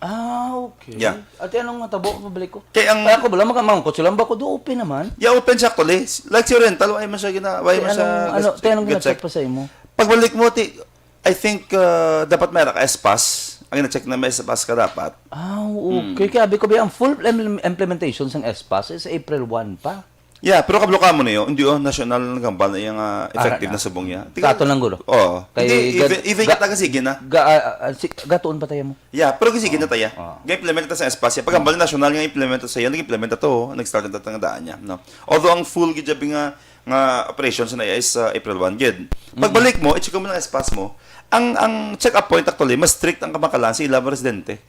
Ah, okay. Yeah. Ate, anong natabo? Pabalik ko. Kaya ang Ay, ako, wala, makamangkot sila. Bako do, open naman. Yeah, open siya, actually. Like si Oriental, why mo siya gina-, why Kaya mo siya anong, ano, gas-, kaya anong gina-check? gina-check pa sa imo? Pagbalik mo, ti-, I think, uh, dapat may ka S-Pass. Ang gina-check na may S-Pass ka dapat. Ah, okay. Hmm. Kaya abi ko, bi, ang full im-, implementation sang S-Pass is April one pa. Yeah, pero kabalo ka mo niyo, hindi, oh, national nga hambal na iya nga effective na subong iya. Sa aton lang, guro. Oo. Kay hindi, even, ga-, even ga-, kita kasigi na. Ga-, ah, ah, si-, gatuon pa tayo mo. Yeah, pero kasigi na tayo. Oo. Ga-implement ta sa espasya. Pag hambal national nga implement sa iya, nag-implement to, nag-start na ta nga daan niya, no? Although ang full gid sabi nga, nga operation sa na iya is, uh, April one gid. Pagbalik mo, i-check mo ng espas mo. Ang, ang check-up point actually, mas strict ang kamakalahan sa ilang residente.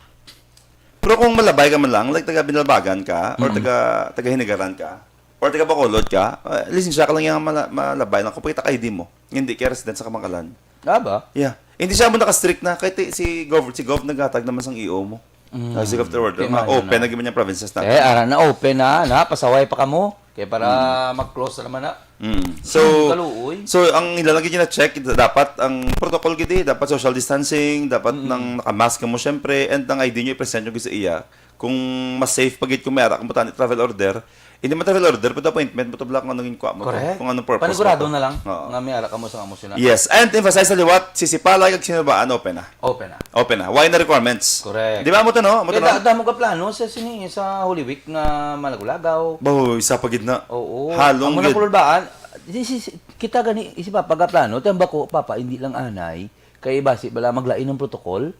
Pero kung malabay ka man lang, like taga Binalbagan ka, or taga, taga Hinigaran ka, or taga Bacolod ka, uh, lisensya ka lang yung mala-, malabay lang kung pakita ka I D mo. Hindi kay resident sa Kamangalan. Ah, ba? Yeah. Hindi siya mo naka-strict na. Kahit si Gov, si Gov naghatag naman sang I O mo. Mm. Ah, si Gov Trevor, kay ma-, ano open na. Na gid man yung provinces natin. Eh, ara na open na, na, pasaway pa kamo. Kay para mag-close na naman na. Mm. So, kaluoy. So, ang ila lagi gina-check, dapat ang protocol gid eh, dapat social distancing, dapat nang naka-mask ka mo syempre, and ang I D nyo i-present nyo gid sa iya. Kung mas safe pa gid kung may ara kamo tani travel order, hindi man travel order, pero appointment mo to, Black, kung anong inkuha mo to, correct, kung anong purpose mo to. Panigurado na lang nga may ara kamo sa amo sila. Yes, and emphasize sa liwat, sisipalay kag sinubaan, open na. Open na. Open na. Why na requirements? Correct. Di ba, amo to, no? Amo to, kaya no? Da-, damo ka plano sa sini, sa Holy Week nga malagulagaw. Bahoy, isa pa gid na. Oo. Halong gid. Amo na kulbaan. Si, si, si, kita gani, si Papa ga plano, tiyang bako, Papa, hindi lang anay, kay basi bala maglain ang protocol.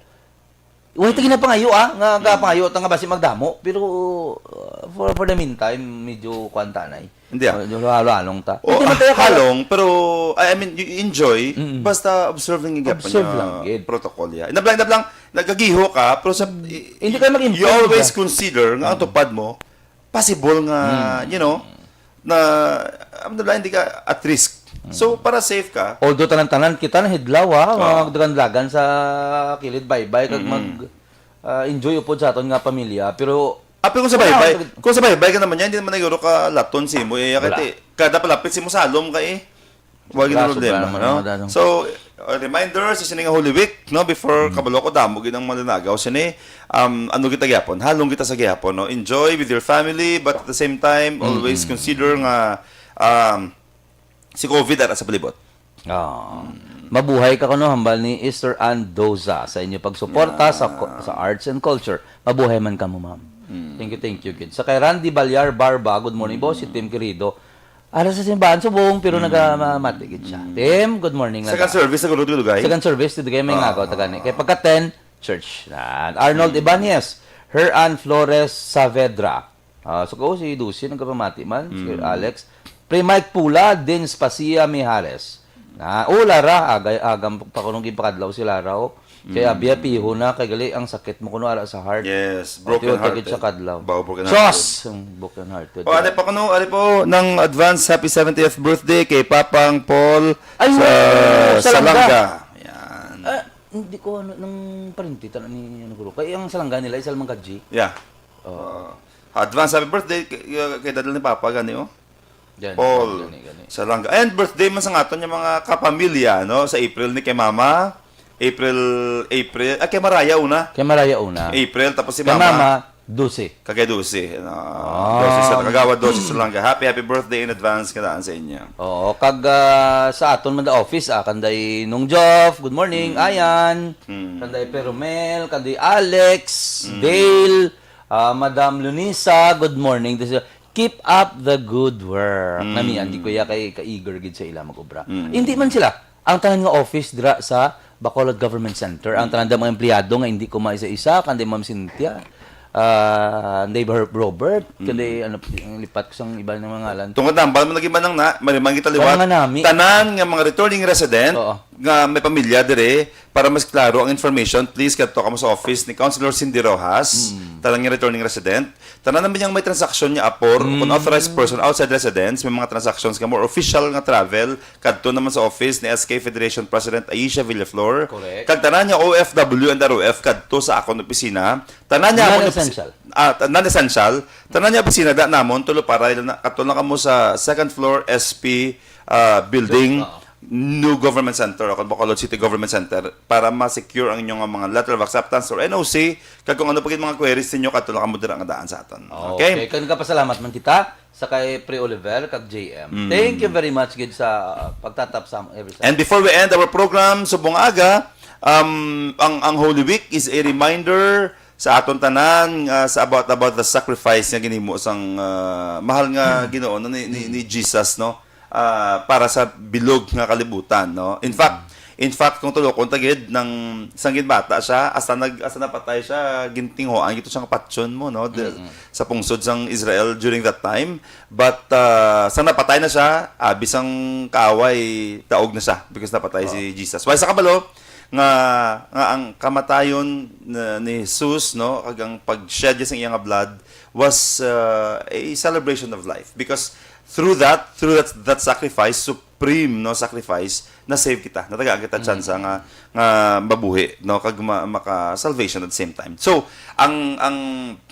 Wala ta ginapangayo, ah, nga gapangayo ta nga basi magdamo, pero, uh, for, for the meantime, medyo kuwan ta na eh. Hindi, ah. Medyo halong ta. Oh, hindi man tayo halong, pero, I, I mean, you enjoy, basta observe lang yung gap niya, observe lang gid. Protocol, yeah. Inablang, inablang, nagagiho ka, pero sa, hindi ka mag-improve, you always consider nga ang tupad mo, possible nga, you know, na, alhamdulillah, hindi ka at risk. So, para safe ka. Although tanan-tanan kita nahidlaw, ha, mga magdagan-dagan sa kilid baybay, kag mag, ah, enjoy upod sa aton nga pamilya, pero ah, pero kung sa baybay, kung sa baybay ka naman yan, hindi naman naguro ka laton si mo, eh, wala. Kati, kada palapit si mo salom ka, eh. Wala gid problema, no? So, a reminder sa sini nga Holy Week, no, before kabalo ko, damo gid ang mananagaw sini. Um, ano kita gyapon? Halong kita sa gyapon, no? Enjoy with your family, but at the same time, always consider nga, um, si COVID ara sa palibot. Ah. Mabuhay ka kuno, hambal ni Easter Ann Doza, sa inyo pagsuporta sa ko-, sa arts and culture. Mabuhay man kamo, ma'am. Thank you, thank you, gid. Sa kay Randy Balyar Barba, good morning, boss, si Tim Querido. Ara sa simbahan subong, pero nagamati gid siya. Tim, good morning. Second service sa Gulod Dugay? Second service, Dugay, may ngagaw, tagani. Kay pagka ten, church. Yan. Arnold Ibanez, Her Ann Flores Saavedra. Ah, so, ko si Dulce, nagkapamati man, si Alex. Pre Mike Pula, Din Spacia Mijares. Na, oh, Lara, agay, agam pa kuno ginpakadlaw si Lara, oh. Kay abi, piho na, kay gali ang sakit mo kuno ara sa heart. Yes, broken hearted. Sa kadlaw. Bao, broken hearted. Sos! Ang broken hearted. Oh, ano pa kuno, ano po, ng advance happy seventieth birthday kay Papang Paul sa Salanga. Yan. Ah, hindi ko, ano, ng parente, tana ni, ano, guro. Kay ang Salanga nila, isa lang gadji. Yeah. Oh. Advance happy birthday kay, kay dadal ni Papa, gani, oh. Paul Salanga. And birthday man sa aton yung mga kapamilya, no? Sa April ni kay Mama. April, April. Ah, kay Maraya una. Kay Maraya una. April, tapos si Mama. Kay Mama, dose. Kagay dose. No? Dose sa Kagawad, dose sa Salanga. Happy, happy birthday in advance ka daan sa inyo. Oo, kag, ah, sa aton man the office, ah, kanday Nung Joff, good morning, Ayan. Kanday Perumel, kanday Alex, Dale, ah, Madam Lunisa, good morning. This is Keep up the good work. Nami, andi ko ya kay ka-eager gid sa ila mag-obra. Hindi man sila. Ang tanan nga office dira sa Bacolod Government Center, ang tanan nga mga empleyado nga hindi ko maisa-isa, kanday Ma'am Cynthia, ah, kanday Her-, Robert, kanday, ano, ang lipat ko sang iba nga ngalan. Tungod na, bala mo nag-iba nang na, mariman kita liwat. Wala nga nami. Tanan nga mga returning resident nga may pamilya dire, para mas klaro ang information, please kadto kamo sa office ni Councilor Cindy Rojas, tanan nga returning resident. Tanan naman yang may transaksyon nga apor o kung authorized person outside residence, may mga transactions nga more official nga travel, kadto naman sa office ni S K Federation President Aisha Villaflor. Correct. Kag tanan nga O F W and R O F kadto sa akon opisina. Tanan nga akon opis-, non-essential. Ah, ta-, non-essential. Tanan nga opisina da namon tulo para ila na, kadto lang kamo sa second floor S P, ah, building. New Government Center o kung Bacolod City Government Center para ma-secure ang inyong mga letter of acceptance or N O C, kag kung ano pa gid mga queries ninyo, kadto lang kamo dira nga daan sa aton. Okay? Okay, kag nagapasalamat man kita sa kay Pre Oliver kag J M. Thank you very much gid sa, uh, pagtatap sa amon every Sunday. And before we end our program, subong aga, um, ang, ang Holy Week is a reminder Sa aton tanan, ah, sa about, about the sacrifice nga ginhimo sang, ah, mahal nga Ginoo, no, ni, ni, ni Jesus, no? Ah, para sa bilog nga kalibutan, no? In fact, in fact, kung tulokon ta gid, nang sang ginbata siya, hasta nag-, hasta napatay siya, gintinghoan gid to siya nga patyon mo, no? The, sa pungsod sang Israel during that time. But, ah, sa napatay na siya, abi sang kaaway, daog na siya because napatay si Jesus. Why sa kabalo nga, nga ang kamatayon na, ni Jesus, no, kag ang pag-shed niya sang iya nga blood was, ah, a celebration of life because through that, through that, that sacrifice, supreme, no, sacrifice, na-save kita. Natagaan kita tsansa nga, nga mabuhi, no, kag ma-, maka-salvation at the same time. So, ang, ang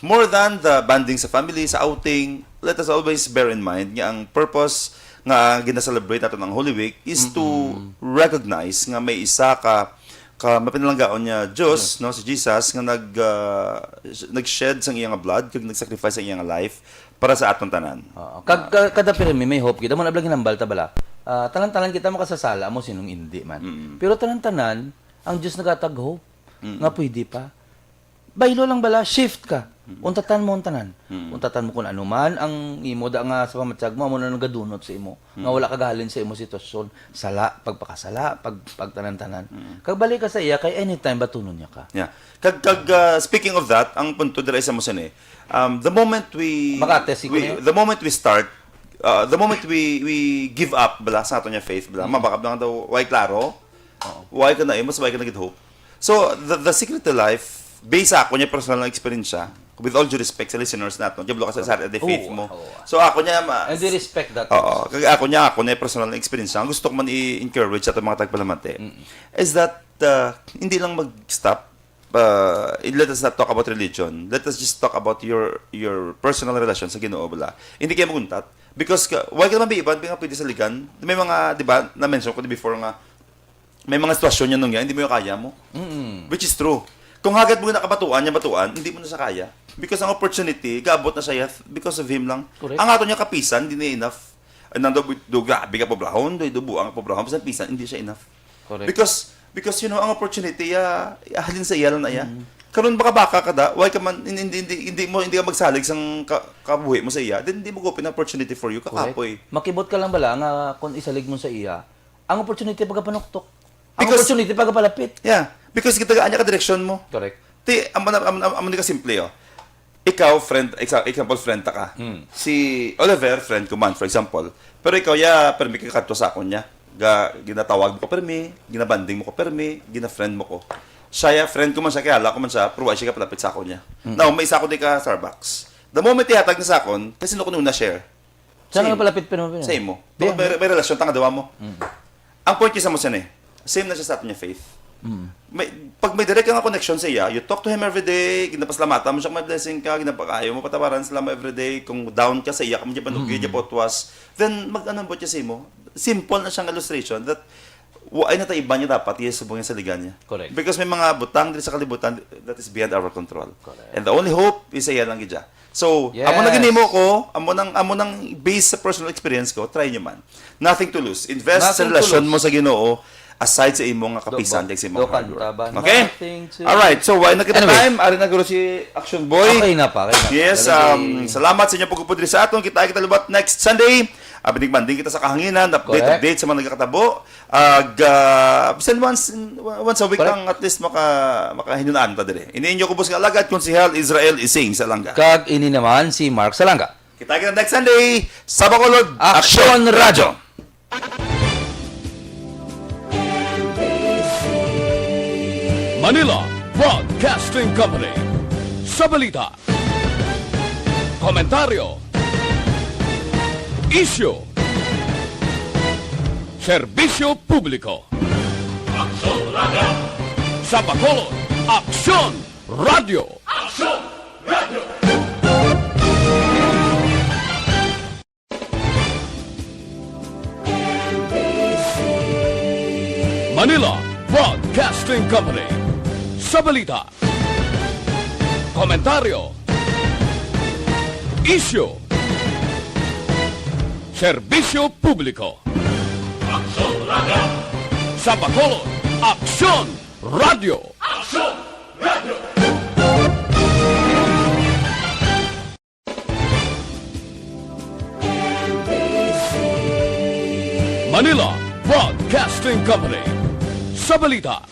more than the bonding sa family, sa outing, let us always bear in mind nga ang purpose nga gina-celebrate naton ang Holy Week is to recognize nga may isa ka, ka mapinalanggaon niya Dios, no, si Jesus, nga nag, ah, nag-shed sang iya nga blood kag nag-sacrifice sang iya nga life para sa aton tanan. Oo. Kag, ka-, kada pirmi may hope gid. Amo na bala ginhambal ta bala. Ah, tanan-tanan kita makasasala, amo sining indi man. Mm. Pero tanan-tanan, ang Dios naghatag hope nga pwede pa. Baylo lang bala, shift ka. Mm. Untatan mo ang tanan. Mm. Untatan mo kung ano man ang imo da nga sa pamatyag mo, amo na nagadunot sa imo. Nga wala ka gahalin sa imo sitwasyon. Sala, pagpakasala, pag, pagtanan-tanan. Mm. Kag balik ka sa iya, kay anytime batunon niya ka. Yeah. Kag, kag, ah, speaking of that, ang punto dira sa mo sini, um, the moment we, Makatest si we, Kuya. The moment we start, ah, the moment we, we give up, bala, sa aton nga faith, bala, Mm. mabakab lang daw, way klaro, Oo. way ka na, mas way ka na gid hope. So, the, the secret to life, based sa ako niya personal na experience siya, with all due respect sa listeners naton, kabalo ka sa, sa the faith Oo, mo. Oo. So, ako niya, ma- And we respect that Oo, also. Kag ako niya, ako niya personal na experience siya. Ang gusto ko man i-encourage sa atong mga tagpalamati Mm. is that, uh, hindi lang mag-stop. Uh, let us not talk about religion. Let us just talk about your your personal relation sa Ginoo, bala. Hindi kayo maguntat. Because ka, why ka naman biiban, nga pwede saligan? May mga, di ba, na-mention ko na before nga, may mga sitwasyon niya nung yan, hindi mo yung kaya mo. Mm-mm. Which is true. Kung hagad mo na kabatuan niya, batuan, hindi mo na siya kaya. Because ang opportunity, gaabot na siya because of him lang. Correct. Ang ato niya kapisan, hindi na enough. Ay, nang do, do, grabe ka pobrahon, do, do, buang ka pobrahon, bisan pisan, hindi siya enough. Correct. Because, because, you know, ang opportunity, ah, halin sa iya lang na iya. Mm. Karon baka-baka ka da, why ka man, hindi, hindi, hindi, hindi mo, hindi ka magsalig sang ka-, kabuhi mo sa iya, then hindi mo open opportunity for you, Correct. kakapoy. Makibot ka lang bala nga kung isalig mo sa iya, ang opportunity pagapanuktok. Ang Because opportunity pagapalapit. Yeah, because gitagaan niya ka direksyon mo. Correct. Ti, amo na, amo, amo, amo ni ka simple, oh. Ikaw, friend, exa-, example, friend ta ka. Hmm. Si Oliver, friend ko man, for example. Pero ikaw, ya, permi ka kadto sa akon niya. Ga, ginatawag mo ko permi, ginabanding mo ko permi, gina-friend mo ko. Siya, ya, friend ko man siya, kaya ko man siya, pero wa siya kapalapit sa akon niya. Hmm. Now, may isa ko di ka Starbucks. The moment ihatag na sa akon, kasi no ko na share. Saan Sa ka imo. palapit, pero, pero? Sa imo. Di, Tungod may, di. may relasyon ta nga duwa mo. Mm. Ang point ko sa mo siya ni, same na siya sa aton niya faith. Mm. May, pag may direct nga connection sa iya, you talk to him every day, ginapasalamatan mo siya kung may blessing ka, ginapakaayo mo, patawaran sila mo every day, kung down ka sa iya, kung di pa nugay, Mm. di pa utwas, then mag-ano mo siya sa imo. Simple na siyang illustration that wa-, ay nataiban niya dapat, yes, subong niya sa ligan niya. Correct. Because may mga butang diri sa kalibutan that is beyond our control. Correct. And the only hope is sa iya lang gid siya. So, Yes. amo na ginimo ko, amo nang, amo nang based sa personal experience ko, try nyo man. Nothing to lose. Invest sa Nothing to relasyon lose. mo sa Ginoo, aside sa imo nga Do-, kapisan, do-, kag sa imo do hard work. kanta ba? Okay? Nothing to Alright, so why na kita Anyway. time? Ari na guro si Action Boy. Okay na pa, okay na pa. Yes, Very um, salamat sa inyo pagkupod diri sa aton. Kita kita liwat next Sunday. Abinigmanding kita sa kahanginan, update, Correct. update sa mga nagkakatabo. Ag, ah, bisan once in, once a week Correct. lang, at least maka-, makahinunaan ta diri. Ini inyo kubos nga alagad, Konsehal Israel Ising Salanga. Kag ini naman si Mark Salanga. Kita kita next Sunday sa Bacolod Action Action Radyo. Manila Broadcasting Company. Sa balita, komentaryo, isyu, serbisyo publiko. Aksyon Radio. Sa Bacolod, Aksyon Radio. Aksyon Radio. Manila Broadcasting Company. Sa balita, komentaryo, isyu, serbisyo publiko. Aksyon Radio. Sa Bacolod, Aksyon Radio. Aksyon Radio. Manila Broadcasting Company. Sa balita,